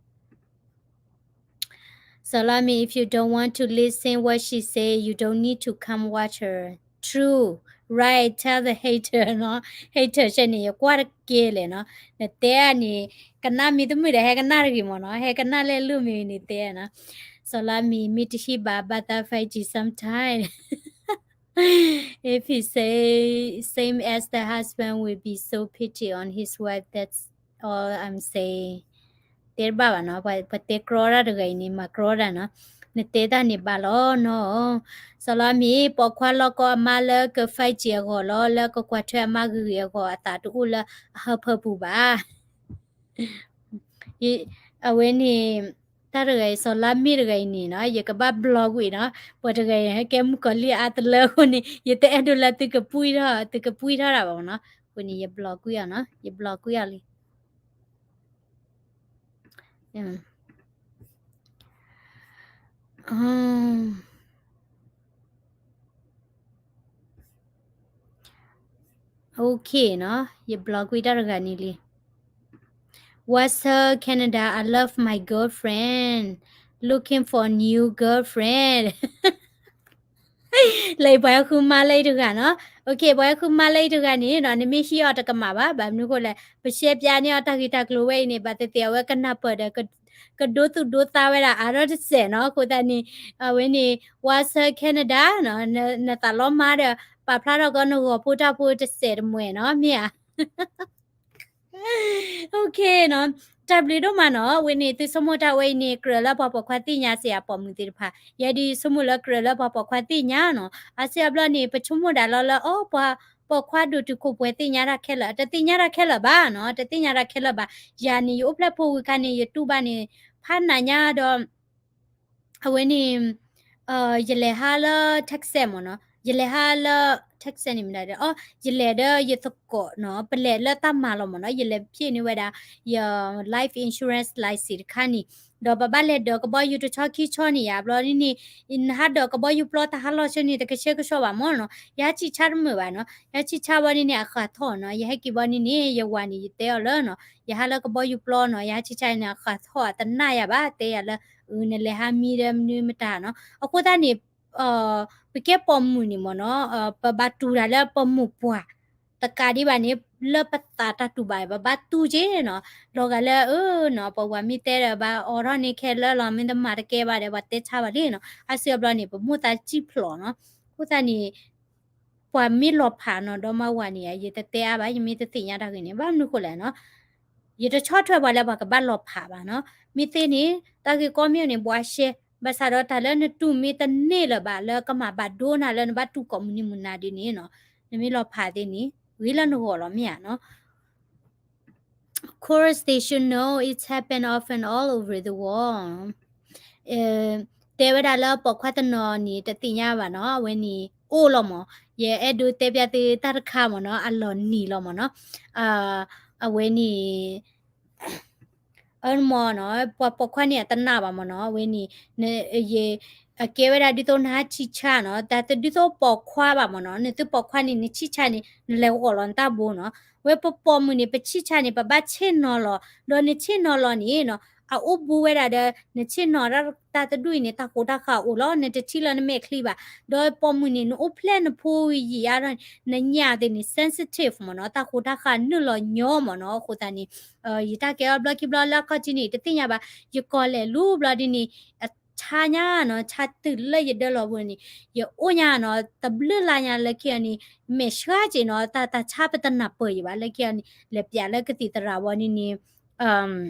Salami, if you don't want to listen what she say, you don't need to come watch her. True. Right. Tell the hater နီၤ hater ဆဲန့ၣ် ယကွၢ်တကဲလဲၣ်နီၤ နတဲန့ၣ် ကနၣ်မ့ၢ်တမုာ်ဒီး ဟဲကနၣ်တဂ့ၤမ့ၢ်နီၤ ဟဲကနၣ်လဲၣ်လိၣ်မ့ၢ်န့ၣ်တဲနီၤ Salami မ့ၢ်တဟံးဘၣ် ဘၣ်သး five G sometime. If he say same as the husband will be so pity on his wife, that's all I'm saying. တဲတဘၣ်ဘၣ်နီၤ ပှၤတဲကြီတၢ်တဂၤအံၤန့ၣ် မၤကြီတၢ်နီၤ နတဲတၢ်န့ၣ်ဘၣ်လီၤနီၤ စီၤလါမ့ၢ် ပိာ်ခွါလီၢ်ကီအမါလၢက five G အဂီၢ်လီၤ လၢကကွၢ်ထွဲအမါဂ့ၤဂ့ၤအဂီၢ် အသးတအိၣ်လၢအဟၢဖၢပူၤဘၣ် အဝဲန့ၣ် တၢ်တဂၤအံၤ စီၤလါမ့ၢ်တဂၤအံၤန့ၣ်နီၤ ယကဘၣ် block ကွံာ်နီၤ, ပှၤတဂၤအံၤ ဟဲကဲမုၣ်ကီၤလံၢ်အါတလၢအဃိန့ၣ် ယတအဲၣ်ဒိးလၢသုကပှံၢ်ထီၣ် သုကပှံၢ်ထီၣ်တၢ်ဘၣ်မနီၤ, အဃိန့ၣ် ယ block ကွံာ်အီၤနီၤ, ယ block ကွံာ်အီၤလံ. OK နီၤ, ယ block ကွံာ်တၢ်တဂၤန့ၣ်လံ. What's up, Canada? I love my girlfriend. Looking for new girlfriend. လၢပှၤဟဲဃုမါလၢအံၤတဂၤနီၤ. OK ပှၤဟဲဃုမါလၢအံၤတဂၤန့ၣ်နီၤ နမ့ၢ်ဟံးအီၤတကမၣ်ဘၣ်, ဘၣ်မနုၤအဃိလဲၣ် ပရှဲပၠးန့ၢ်အီၤတၢ်ဂ့ၢ်တၢ်ကျိၤဝဲအံၤန့ၣ် ဘၣ်သ့ၣ်သ့ၣ်အဝဲကနၢ်ပၢၢ်ဒီး ကဒိသူၣ်ဒိသးဝဲဒၣ်အါထီၣ်တစဲးနီၤ. အဃိသတးန့ၣ် အဝဲန့ၣ် What's up Canada နီၤ, နသးလီမါဒီး ပာ်ဖျါထီၣ်ကီးနဂီၤဖိတၢ်ဖိတစဲးတမှဲၤနီၤ မ့ၢ်ဧါ. OK နီၤ, တၢ်ဘျုးဒိၣ်မးနီၤ. အဝဲန့ၣ် သုဆိကမိၣ်တၢ်ဝဲအံၤန့ၣ် ကြၢးလၢပှၤပိာ်ခွါသ့ၣ်ညါစ့ၢ်အပိာ်မုၣ်သ့ၣ်တဖၣ်, ယဲဒၣ်ဆိကမိၣ်လၢကြၢးလၢပှၤပိာ်ခွါသ့ၣ်ညါနီၤ. အါစုအါဘျီန့ၣ် ပဆိကမိၣ်ဒၣ်လီၤလၢ အိ ပှၤပိာ်ခွါဒိၣ်တုာ်ခိၣ်ပှဲၤသ့ၣ်ညါတၢ်ခဲလၢာ်, တသ့ၣ်ညါတၢ်ခဲလၢာ်ဘၣ်နီၤ, တသ့ၣ်ညါတၢ်ခဲလၢာ်ဘၣ်. ယၤန့ၣ် ယအိၣ်ဖျဲၣ်ဖိဝံၤခါန့ၣ် ယတူၢ်ဘၣ်န့ၣ် ဖးနးညါဒီး အဝဲန့ၣ် ယလဲၤဟးလၢ Texas မ့ၢ်နီၤ, ယလဲၤဟးလၢ Texas န့ၣ်မ့ၢ်ဒၣ်ဒီး အိ ယလဲၤဒီးယသကိးနီၤ, ပလဲၤလၢတၢ်မၤလီၤမ့ၢ်နီၤ, ယလဲၤဖျ့န့ၢ်ဝဲဒၣ် ယ life insurance license တခါန့ၣ်, ဒီးပဘၣ်လဲၤဒိးကဘီယူၤတဆီခံဆီန့ၣ်ယါ, ဘျီဒ်န့ၣ် နဟးဒိးကဘီယူၤပျီတၢ်ဟးလီၢ်ဆၢန့ၣ် တကဆှဲကဆှီဘၣ်မ့ၢ်နီၤ, ယဟးဆံးဆါတမုာ်ဘၣ်နီၤ, ယဟးဆံးဆါဘီဒ်န့ၣ် အဃၣ်ထီၣ်နီၤ, ယဟဲက့ၤဘီဒ်န့ၣ် ယဝၤန့ၣ် ယတဲအီၤလၢနီၤ, ယဟးလၢကဘီယူၤပျီနီၤ, ယဟးဆံးဆါန့ၣ် အဃၣ်ထီၣ်အတနာ်ယၤဘၣ်, တဲယၤလၢ နလဲၤဟးမံဒီးမနုၤမတၤနီၤ, အဃိသတးန့ၣ် ပကဲပိာ်မုၣ်န့ၣ်မ့ၢ်နီၤ, ပဘၣ်တူၢ်တၢ်လၢပမိၢ်ပှၢ် တကးဒံးဘၣ်န့ၣ် လၢပသးတၢ်တူၢ်ဘၣ် ပဘၣ်တူၢ်က့နီၤ, လီၤဂာ်လၢအၢနီၤ, ပဝၤမ့ၢ်တဲဒီးဘၣ်အိးထီၣ်န့ၢ်ခဲလၢာ်လီၤ, မ့ၢ်တမၤတကဲဘၣ်ဒီး ပှၤတဲဆါဘၣ်လံနီၤ, အါစုအါဘျီန့ၣ် ပမိၢ်သးစံၣ်ဖျိးနီၤ, အဃိသတးန့ၣ် ပှၤမ့ၢ်လီၤဖးနီၤ ဒီမါဝၤန့ၣ် ယတတဲအါဘၣ်, ယမ့ၢ်တသ့ၣ်ညါတၢ်ဂ့ၢ်န့ၣ် ဘၣ်မနုၤဃိလဲၣ်နီၤ, ယတဆီၣ်ထွဲပှၤလၢပှၤကဘၣ်လီၤဖးဘၣ်နီၤ, မ့ၢ်သ့န့ၣ် တၢ်ဂ့ၢ်ကီမ့ၢ်န့ၣ် ဘှါရှဲ, ဘၣ်ဆၣ်ဒီးတၢ်လၢနတူၢ်မ့ၢ်တန့ၢ်လၢၤဘၣ် လၢကမၤဘၣ်ဒိနၤလၢနဘၣ်တူၢ်ကိးမုၢ်နံၤမုၢ်နၤဒ်န့ၣ်နီၤ, နမ့ၢ်လီၤဖးသ့န့ၣ် ဂ့ၤလၢနဂီၢ်လီၤမ့ၢ်ဧါနီၤ. Course they should know it's happened often all over the world. တဲဝဲဒၣ်လၢပိာ်ခွါတနီၤန့ၣ် တသ့ၣ်ညါဘၣ်နီၤ, အဝဲန့ၣ်အိၣ်လီၤမး, ယအဲၣ်ဒိးတဲပျးသုတၢ်တခါမ့ၢ်နီၤ, အလီၢ်နံၤလီၤမ့ၢ်နီၤ, အဝဲန့ၣ် အမ့ၢ်နီၤ, ပှၤပိာ်ခွါန့ၣ်အတနာ်ဘၣ်မ့ၢ်နီၤ, အဝဲန့ၣ် ယ အကဲဝဲဒၣ်ဒ်သိးနဟးဆံးဆါနီၤ, တၢ်တဒ်သိးပိာ်ခွါဘၣ်မ့ၢ်နီၤ, နသုပိာ်ခွါန့ၣ် နဆံးဆါန့ၣ် နလဲၤဂီၤလီၤနတၢ်ဘိနီၤ, ဝဲပပိာ်မုၣ်န့ၣ် ပဆံးဆါန့ၣ် ပဘၣ်ဆ့ၣ်နီၤလီၤ, ဒီးနဆ့ၣ်နီၤလီၤန့ၣ်နီၤ, အအိၣ်ဘူးဝဲဒၣ်ဒီး နဆ့ၣ်နီၤတၢ်တဒူၣ်အံၤန့ၣ် တၢ်ဃိးတၢ်ဃၢ်အိၣ်လီၤ, နတထံၣ်လၢနမဲာ်ချံဘၣ်, ဒီးပိာ်မုၣ်န့ၣ် နအိၣ်ဖျဲၣ်နဖိဝံၤယံာ်အါထီၣ်န့ၣ် နညၣ်သ့ၣ်န့ၣ် sensitive မ့ၢ်နီၤ, တၢ်ဃိးတၢ်ဃၢ်နုာ်လီၤညီမ့ၢ်နီၤ, အဃိသတးန့ၣ် ယတၢ်ကဲအီၤဘျီခံဘျီလၢအခီၣ်ထံးန့ၣ် တသ့ၣ်ညါဘၣ်, ယကိးလဲၤလူၤဘျီဒ်န့ၣ် အဆါညါနီၤ, ဆါတုၤလၢယဒၢလီၤပူၤန့ၣ် ယအိၣ်ညါနီၤ, တဘျုးလါညါလၢခံအီၤန့ၣ် မဲာ်ဆှးက့ၤနီၤ, တၢ်တၢ်ဆါပတနၢ်ပၢၢ်ယံၤဘၣ်, လၢခံအီၤန့ၣ် လဲၤပျးလၢကသံၣ်သရၣ်ဝံၤန့ၣ်န့ၣ်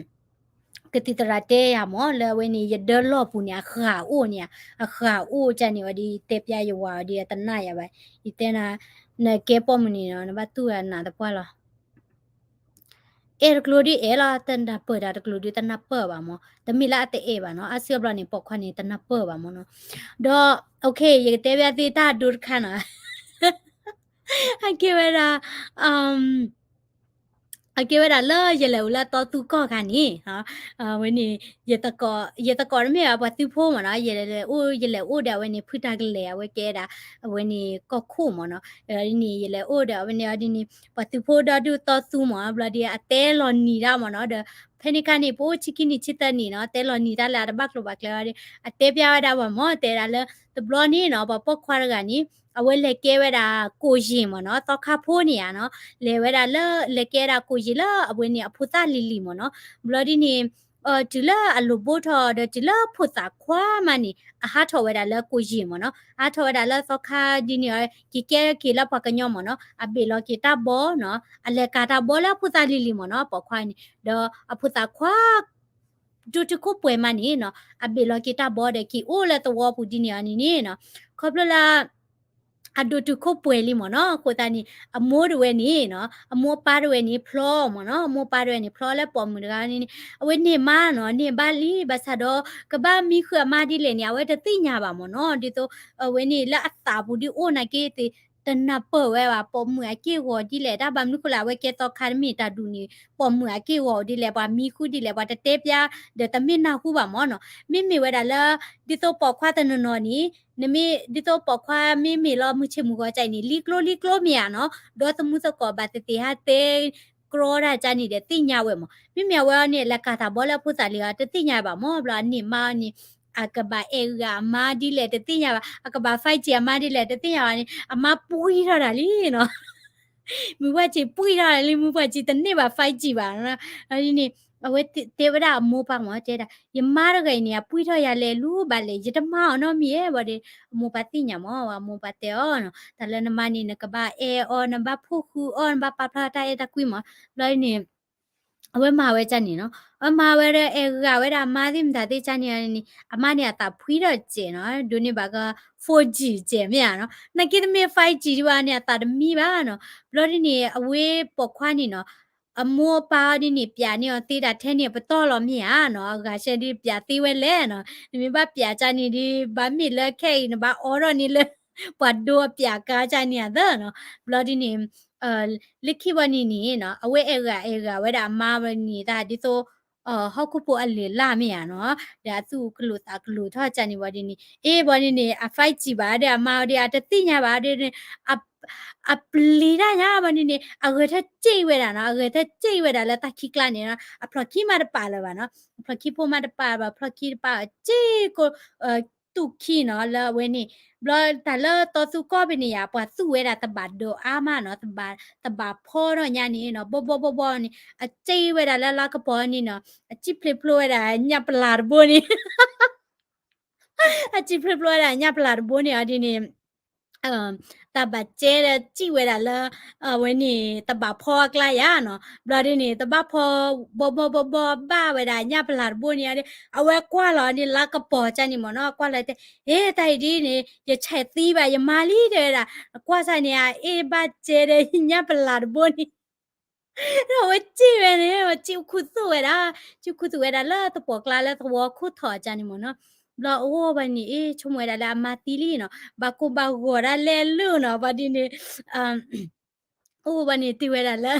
ကသံၣ်သရၣ်တဲယၤမ့ၢ် လၢအဝဲန့ၣ် ယဒၢလီၢ်ပူၤန့ၣ် အဃၢ်အိၣ်န့ၣ်, အဃၢ်အိၣ်ကန့ၣ်ဝဲဒီး တဲပျးယဝၤဝဲဒီး အတနာ်ယၤဘၣ်, ယတဲနၤ နကဲပိာ်မုၣ်န့ၣ်နီၤ နဘၣ်တူၢ်ဝဲနးသပှၢ်လီၤ. အဲၣ်တကျိၤဒ်အဲၣ်လီၤ, တနၢ်ပၢၢ်တၢ်တကျိၤဒ်တနၢ်ပၢၢ်ဘၣ်မ့ၢ်, တမ့ၢ်လၢအတအဲၣ်ဘၣ်နီၤ, အါစုအါဘျီန့ၣ် ပိာ်ခွါန့ၣ် တနၢ်ပၢၢ်ဘၣ်မ့ၢ်နီၤ, ဒီး OK ယကတဲပျးသုတၢ်ဒိတခါနီၤ, အကဲဝဲဒၣ် အကဲဝဲဒၣ်လၢယလဲၤအိၣ်လၢတီသူကီၢ်ခါန့ၣ်, ဝဲန့ၣ် ယသကိးတမ့ၢ်ဘၣ် ပှၤသုးဖိမ့ၢ်နီၤ, ယလဲၤအိၣ် ယလဲၤအိၣ်ဒီးအဝဲန့ၣ် ဖုတၢ်ကလဲာ် အဝဲကဲဒၣ် အဝဲန့ၣ်ကီၢ်ခိၣ်မ့ၢ်နီၤ, န့ၣ် ယလဲၤအိၣ်ဒီးအဝဲန့ၣ်ဒ်န့ၣ် ပှၤသုးဖိဒီဒူၣ်တီသူမ့ၢ် ဘျီဒ်အတဲလီၤနံၤဒၣ်မ့ၢ်နီၤ, ဒီးဖဲန့ၣ်ခါန့ၣ် ပအိၣ်ဆံခံနံၣ်ဆံသၢနံၣ်နီၤ, တဲလီၤနံၤတၢ်လၢအတဘၣ်ကျိၤဘၣ်ကျဲဝဲဒီး အတဲပျးဝဲဒၣ်ပှၤမ့ၢ် တဲဒၣ်လၢ တဘျီန့ၣ်နီၤ ပှၤပိာ်ခွါတဂၤန့ၣ် အဝဲလဲၤကဲဝဲဒၣ်ကိၣ်ယ့ၢ်မ့ၢ်နီၤ, သီခါဖိန့ၣ်ဧါနီၤ, လဲၤဝဲဒၣ်လၢ လဲၤကဲဒၣ်ကိၣ်ယ့ၢ်လၢအဝဲန့ၣ်အဖိသၣ်လံၤလံၤမ့ၢ်နီၤ, ဘျီဒ်န့ၣ် တုၤလၢအလိၣ်ဘိထီၣ်ဒီးတုၤလၢဖိသၣ်ခွါမးန့ၣ် အဟးထီၣ်ဝဲဒၣ်လၢကိၣ်ယ့ၢ်မ့ၢ်နီၤ, အဟးထီၣ်ဝဲဒၣ်လၢသီခါဒ်န့ၣ် က့ၤကဲက့ၤလၢပှၤကညီမ့ၢ်နီၤ, အဘ့ၣ်လီၤက့ၤတၢ်ဘီနီၤ, အလဲၤကၤတၢ်ဘီလၢအဖိသၣ်လံၤလံၤမ့ၢ်နီၤ, ပိာ်ခွါန့ၣ် ဒီးအဖိသၣ်ခွါ ဒိၣ်တုာ်ခိၣ်ပှဲၤမးန့ၣ်နီၤ, အဘ့ၣ်လီၤက့ၤတၢ်ဘီဒီး က့ၤအိၣ်လၢသဝီပူၤဒ်န့ၣ်အီၤန့ၣ်န့ၣ်နီၤ, ခီဖျိလၢ အဒိၣ်တုာ်ခိၣ်ပှဲၤလံမ့ၢ်နီၤ. အဃိသတးန့ၣ် အမိၢ်တဝဲန့ၣ်နီၤ, အမိၢ်အပၢ်တဝဲန့ၣ် ဖျီမ့ၢ်နီၤ, အမိၢ်အပၢ်တဝဲန့ၣ် ဖျီလၢပိာ်မုၣ်တဂၤန့ၣ် အဝဲန့ၢ်မါနီၤ, န့ၢ်ဘၣ်လံ ဘၣ်ဆၣ်ဒီး ကဘၣ်မံဃုာ်အမါဒ်လဲၣ်န့ၣ် အဝဲတသ့ၣ်ညါဘၣ်မ့ၢ်နီၤ. ဒ်သိး အဝဲန့ၣ်လၢအသးပူၤဒ်အိၣ်နာ်က့ တနၢ်ပၢၢ်ဝဲဘၣ် ပိာ်မုၣ်အက့ၢ်အဂီၤဒ်လဲၣ်, တၢ်ဘၣ်မနုၤဃိလဲၣ် အဝဲကဲသီခါတမ့ၢ်တၢ်ဒူၣ်န့ၣ် ပိာ်မုၣ်အက့ၢ်အဂီၤဒ်လဲၣ် ပှၤမံဃုာ်ဒ်လဲၣ် ပှၤတတဲပျါဒီးတမ့ၢ်နၢ်ဟူဘၣ်မ့ၢ်နီၤ. မ့မ့ၢ်ဝဲဒၣ်လၢ ဒ်သိးပိာ်ခွါတနီၤနီၤန့ၣ် နမ့ၢ် ဒ်သိးပိာ်ခွါမ့မ့ၢ်လီၤမုၢ်ဆ့ၣ်မုၢ်ဂီၤကၠဲအံၤန့ၣ် လံကျိလံကျိမ့ၢ်ဧါနီၤ, ဒီးသမူသကိးဘၣ်သ့ၣ်သ့ၣ်ဟးတဲ ကြီတၢ်ကၠဲန့ၣ်ဒီးသ့ၣ်ညါဝဲမ့ၢ်, မ့မ့ၢ်အဝဲအီၤန့ၣ် လဲၤကၤသးဘီလၢအဖိသၣ်လံၤအီၤ တသ့ၣ်ညါဘၣ်မ့ၢ်, ဘျီအန့ၢ်မါအီၤန့ၣ် အကဘၣ်အဲၣ်ဂၤအမါဒ်လဲၣ်တသ့ၣ်ညါဘၣ်, အကဘၣ် five G အမါဒ်လဲၣ်တသ့ၣ်ညါဘၣ်န့ၣ် အမါပှံၢ်ထီၣ်တၢ်လံနီၤ. မုၢ်ပှၢ်စံာ်ပှံၢ်ထီၣ်တၢ်လံ, မုၢ်ပှၢ်စံာ်တန့ၢ်ဘၣ် five G ဘၣ်. အန့ၣ် အဝဲတဲဝဲဒၣ်အမိၢ်ပၢ်မ့ၢ် တဲဒၣ် ယမါတဂၤအံၤန့ၣ် အပှံၢ်ထီၣ်ယၤလဲၤလူၤဘၣ်လဲၣ် ယတမၤအီၤနီတမံၤဧါ ဘၣ်ဒီး အမိၢ်ပၢ်သ့ၣ်ညါမ့ၢ် အမိၢ်ပၢ်တဲအီၤနီၤ တၢ်လၢနမါန့ၣ် နကဘၣ်အဲၣ်အီၤ နဘၣ်ဖိဃုာ်အီၤ နဘၣ်ပာ်ဖျါတၢ်အဲၣ်တၢ်ကွံမ့ၢ်, ဘျီန့ၣ် အဝဲမၤဝဲကၢ်န့ၣ်နီၤ, အဝဲမၤဝဲဒီးအဲၣ်ဂၤဝဲဒၣ်အမါသ့ၣ်မတၤသ့ၣ်ကၢ်န့ၣ်န့ၣ် အမါန့ၣ်အသးဖှံထီၣ်စဲးနီၤ, ဒိးန့ၢ်ဘၣ်က four G စဲးမ့ၢ်ဧါနီၤ, နာ်က့တမ့ၢ် five G ဒံးဘၣ်န့ၣ် အသးတမံဘၣ်နီၤ, ဘျီဒ်န့ၣ် အဝဲပိာ်ခွါန့ၣ်နီၤ အမိၢ်အပၢ်ဒ်န့ၣ် ပျးန့ၢ်အီၤသ့ဒၣ်ထဲန့ၣ် ပတီၢ်လီၤမ့ၢ်ဧါနီၤ, အဂၤဆဲဒ်ပျးသ့ဝဲလဲၣ်နီၤ, နမ့ၢ်ဘၣ်ပျးကၢ်န့ၣ်ဒ် ဘၣ်မ့ၢ်လၢခဲအံၤ နဘၣ်အိးထီၣ်န့ၣ်လၢ ပှၤဒိအပျးကၢ်ကၢ်န့ၣ်အသၢနီၤ, ဘျီဒ်န့ၣ် လၢခံဘၣ်န့ၣ်န့ၣ်နီၤ အဝဲအဲၣ်ဂၤအဲၣ်ဂၤဝဲဒၣ်အမါဝဲန့ၣ် တၢ်ဒ်သိး ဟီၣ်ခိၣ်ဖိအလံာ်လၢ်မ့ၢ်ဧါနီၤ, ဒီးအသူၣ်ကလိာ်သးကလိာ်ထီၣ်ကၢ်န့ၣ်ဘၣ်ဒ်န့ၣ် အ့ ဘၣ်ဒ်န့ၣ် အ five G ဘၣ်ဒီးအမါဝဲဒ် အတသ့ၣ်ညါဘၣ်ဒ်န့ၣ် အပျံၤတၢ်ညါဘၣ်ဒ်န့ၣ် အဂဲၤထၢၣ်စ့ၣ်ဝဲဒၣ်နီၤ, အဂဲၤထၢၣ်စ့ၣ်ဝဲဒၣ်လၢတၢ်ခံကျါန့ၣ်နီၤ, အဖျီၣ်ခံမးတပာ်လၢၤဘၣ်နီၤ, အဖျီၣ်ခံဖိမးတပာ်ဘၣ်, ဖျီၣ်ခံတပာ်စ့ၢ်ကီး သူၣ်ခံနီၤ လၢအဝဲန့ၣ်, ဘျီတၢ်လၢသီသူကီၢ်ဖဲန့ၣ်ယါ ပှၤသူၣ်ဝဲဒၣ်တဘၣ်ဒိးအါမးနီၤ, တဘၣ်ဖီထီၣ်ညါန့ၣ်နီၤ, ဘီဘီဘီဘီန့ၣ် အစ့ၣ်ဝဲဒၣ်လၢလါကပီၤန့ၣ်နီၤ, အစံၣ်ဖျ့ဖျိဝဲဒၣ်ညၣ်ပလၢ်တဘိန့ၣ် အစံၣ်ဖျ့ဖျိဝဲဒၣ်ညၣ်ပလၢ်တဘိန့ၣ်အီၤဒ်န့ၣ် တၢ်ဘၣ်စဲဒီးစံၣ်ဝဲဒၣ်လၢ အဝဲန့ၣ် တဘၣ်ဖီအကျါယါနီၤ, ဘျီဒ်န့ၣ် တဘၣ်ဖီ ဘီဘီဘီဘီဘၣ်ဝဲဒၣ်ညၣ်ပလၢ်တဘိန့ၣ်အီၤဒီး အဝဲကွၢ်လီၤန့ၣ် လါကပီၤကၢ်န့ၣ်မ့ၢ်နီၤ, ကွၢ်လီၤတဲ ဟ့ တၢ်အံၤဒ်န့ၣ် ယဆဲးသံဘၣ် ယမါလံတဲဝဲဒၣ်, ကွၢ်စၢ်န့ၣ် အအ့ၣ်ဘၣ်စဲဒီးညၣ်ပလၢ်တဘိန့ၣ် ဒီးအဝဲစံၣ်ဝဲန့ၣ် အဝဲစံၣ်ခူသူၣ်ဝဲဒၣ်, စံၣ်ခူသူၣ်ဝဲဒၣ်လၢသပှၢ်ကျါလၢသဝီခိၣ်ထီၣ်ကၢ်န့ၣ်မ့ၢ်နီၤ, ဘျီအအိၣ်ဘၣ်န့ၣ် အ့ ဆိကမိၣ်ဝဲဒၣ်လၢအမါသံလံနီၤ, ဘၣ်ကိၢ်ဘၣ်ဂီၤဒၣ်လဲာ်လၢနီၤ, ဘၣ်ဒ်န့ၣ် အိၣ်ဘၣ်န့ၣ်တုၤဝဲဒၣ်လၢ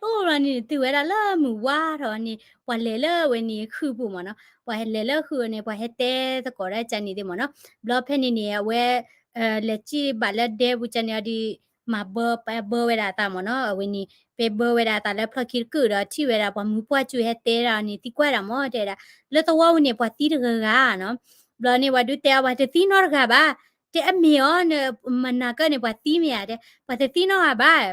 အိၣ်ဘၣ်န့ၣ်တုၤဝဲဒၣ်လၢမုၢ်ဝါထီၣ်န့ၣ် ပှၤလဲၤလၢအဝဲန့ၣ်ဃုာ်ပူၤမ့ၢ်နီၤ, ပှၤလဲၤလၢဃုာ်န့ၣ် ပှၤဟဲတဲသကိးဒၣ်ကၢ်န့ၣ်သ့ၣ်မ့ၢ်နီၤ, ဘျီဖဲန့ၣ်န့ၣ် အဝဲ လဲၤစံၣ်ဘၣ်လၢဒဲပူၤကၢ်န့ၣ်အီၤဒီး မၤဘၢ ပဘၢဝဲဒၣ်အသးမ့ၢ်နီၤ, အဝဲန့ၣ် ပဘၢဝဲဒၣ်အသးလၢဖျီၣ်ခံတကုာ်ဒီးထံၣ်ဝဲဒၣ်ပှၤမုၢ်ပှၢ်စူၤဟဲတဲဒၣ်အီၤန့ၣ် သံကွၢ်ဒၣ်မ့ၢ်တဲဒၣ်, လၢသဝီပူၤန့ၣ် ပှၤသံတဂၤဂၤနီၤ, ဘျီန့ၣ် ပှၤဒုးတဲအီၤ ပှၤတသံနီတဂၤဘၣ်, တဲအမ့ၢ်အီၤ မနၤကၢန့ၣ် ပှၤသံမ့ၢ်ဧါ, တဲ ပှၤတသံနီတဂၤဘၣ်,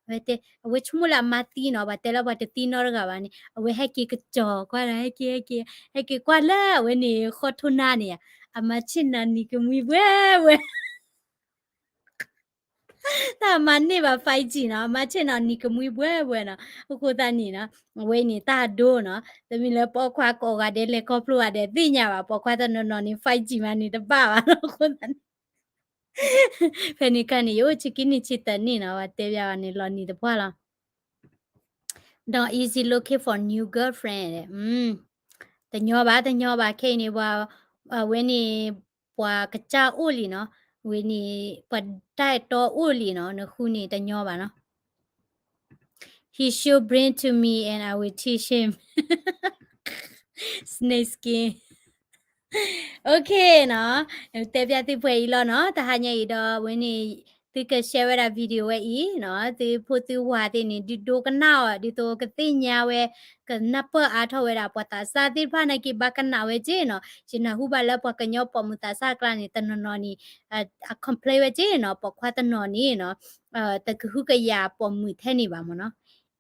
ဝဲတဲ အဝဲဆိကမိၣ်လၢအမါသံနီၤ, ပှၤတဲလၢပှၤတသံနီတဂၤဘၣ်န့ၣ် အဝဲဟဲက့ၤကစီၤကွၢ်လီၤ ဟဲက့ၤ ဟဲက့ၤ ဟဲက့ၤကွၢ်လၢအဝဲန့ၣ် ဃီထိနါန့ၣ်ဧါ, အမါဆ့ၣ်နီၤနံၤကမှံဝဲဝဲ တၢ်မၤန့ၢ်ဘၣ် five G နီၤ, အမါဆ့ၣ်နီၤနံၤကမှံဝဲဝဲနီၤ, အဃိသတးန့ၣ်နီၤ, အဝဲန့ၣ်တၢ်ဒိနီၤ, တမ့ၢ်လၢပိာ်ခွါကိးဂၤဒဲးလဲၤခီဖျိဂၤဒဲးသ့ၣ်ညါဘၣ်, ပိာ်ခွါတနီၤနီၤန့ၣ် five G မးန့ၣ်တဘၣ်ဘၣ်နီၤ, အဃိသတးန့ၣ် ဖဲန့ၣ်ခါန့ၣ် ယအိၣ်ဆံခံနံၣ်ဆံသၢနံၣ်နီၤ, ပှၤတဲဘၣ်ဝဲန့ၣ် လီၤနံၤတပှၢ်လီၤ. Don't easy looking for new girlfriend. တညီဘၣ် တညီဘၣ် ခဲအံၤန့ၣ် ပှၤ အဝဲန့ၣ် ပှၤကစၢ်အိၣ်လံနီၤ, ဝဲန့ၣ် ပှၤတၢ်အဲၣ်တီအိၣ်လံနီၤ, နဃုန့ၣ်တညီဘၣ်နီၤ. He should bring to me and I will teach him snake skin. Okay နီၤ, တဲပျၢ်သုဖဲအံၤလီၤနီၤ, တဟါညါအံၤဒီး ဝဲန့ၣ် သုက share ဝဲဒၣ် video ဝဲအံၤနီၤ, သုဖိသုဝၤသ့ၣ်န့ၣ် ဒုးဒိကနၣ်အီၤ ဒ်သိးကသ့ၣ်ညါဝဲ ကနၢ်ပၢၢ်အါထီၣ်ဝဲဒၣ် ပှၤသးစၢ်သ့ၣ်တဖၣ်နာ်က့ ဘၣ်ကနၣ်ဝဲက့နီၤ, ယနၢ်ဟူဘၣ်လၢပှၤကညီပိာ်မုၣ်သးစၢ်အကျါန့ၣ် တနီၤနီၤန့ၣ် အ complain ဝဲက့နီၤ, ပိာ်ခွါတနီၤန့ၣ်နီၤ, တကဟုကယာ်ပိာ်မုၣ်ထဲန့ၣ်ဘၣ်မ့ၢ်နီၤ.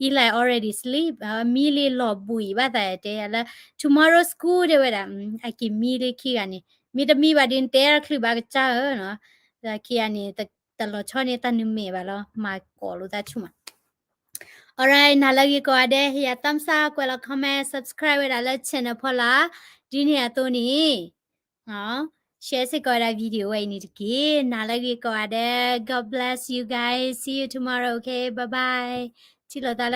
Eli already sleep, မံလံလီၤဘှံးဘၣ်သးတဲလၢ tomorrow school တဲဝဲဒၣ်, အက့ၤမံလံခံဂၤန့ၣ်, မ့ၢ်တမံဘၣ်ဒီး နတဲတချုးဘၣ်ကစၢ်ဧၢနီၤ, ခံဂၤန့ၣ် တလီၤဆီန့ၢ်တၢ်နုာ်မဲာ်ဘၣ်လီၤ, မၤကိးလိာ်သးဆူၣ်မး. Alright, နၤလၢအဂ့ၤကိးဂၤဒဲး ဟ့ၣ်ယၤ thumbs up, ကွဲးလီၤ comment, subscribe ဝဲဒၣ်လၢ channel ဖီလာ်, ဒ်န့ၣ်အသိးန့ၣ် က share စ့ၢ်ကီးဝဲဒၣ် video ဝဲအံၤန့ၣ်တက့ၢ်. နၤလၢအဂ့ၤကိးဂၤဒဲး, God bless you guys, see you tomorrow, okay, bye bye. ထံၣ်လိာ်သးလၢ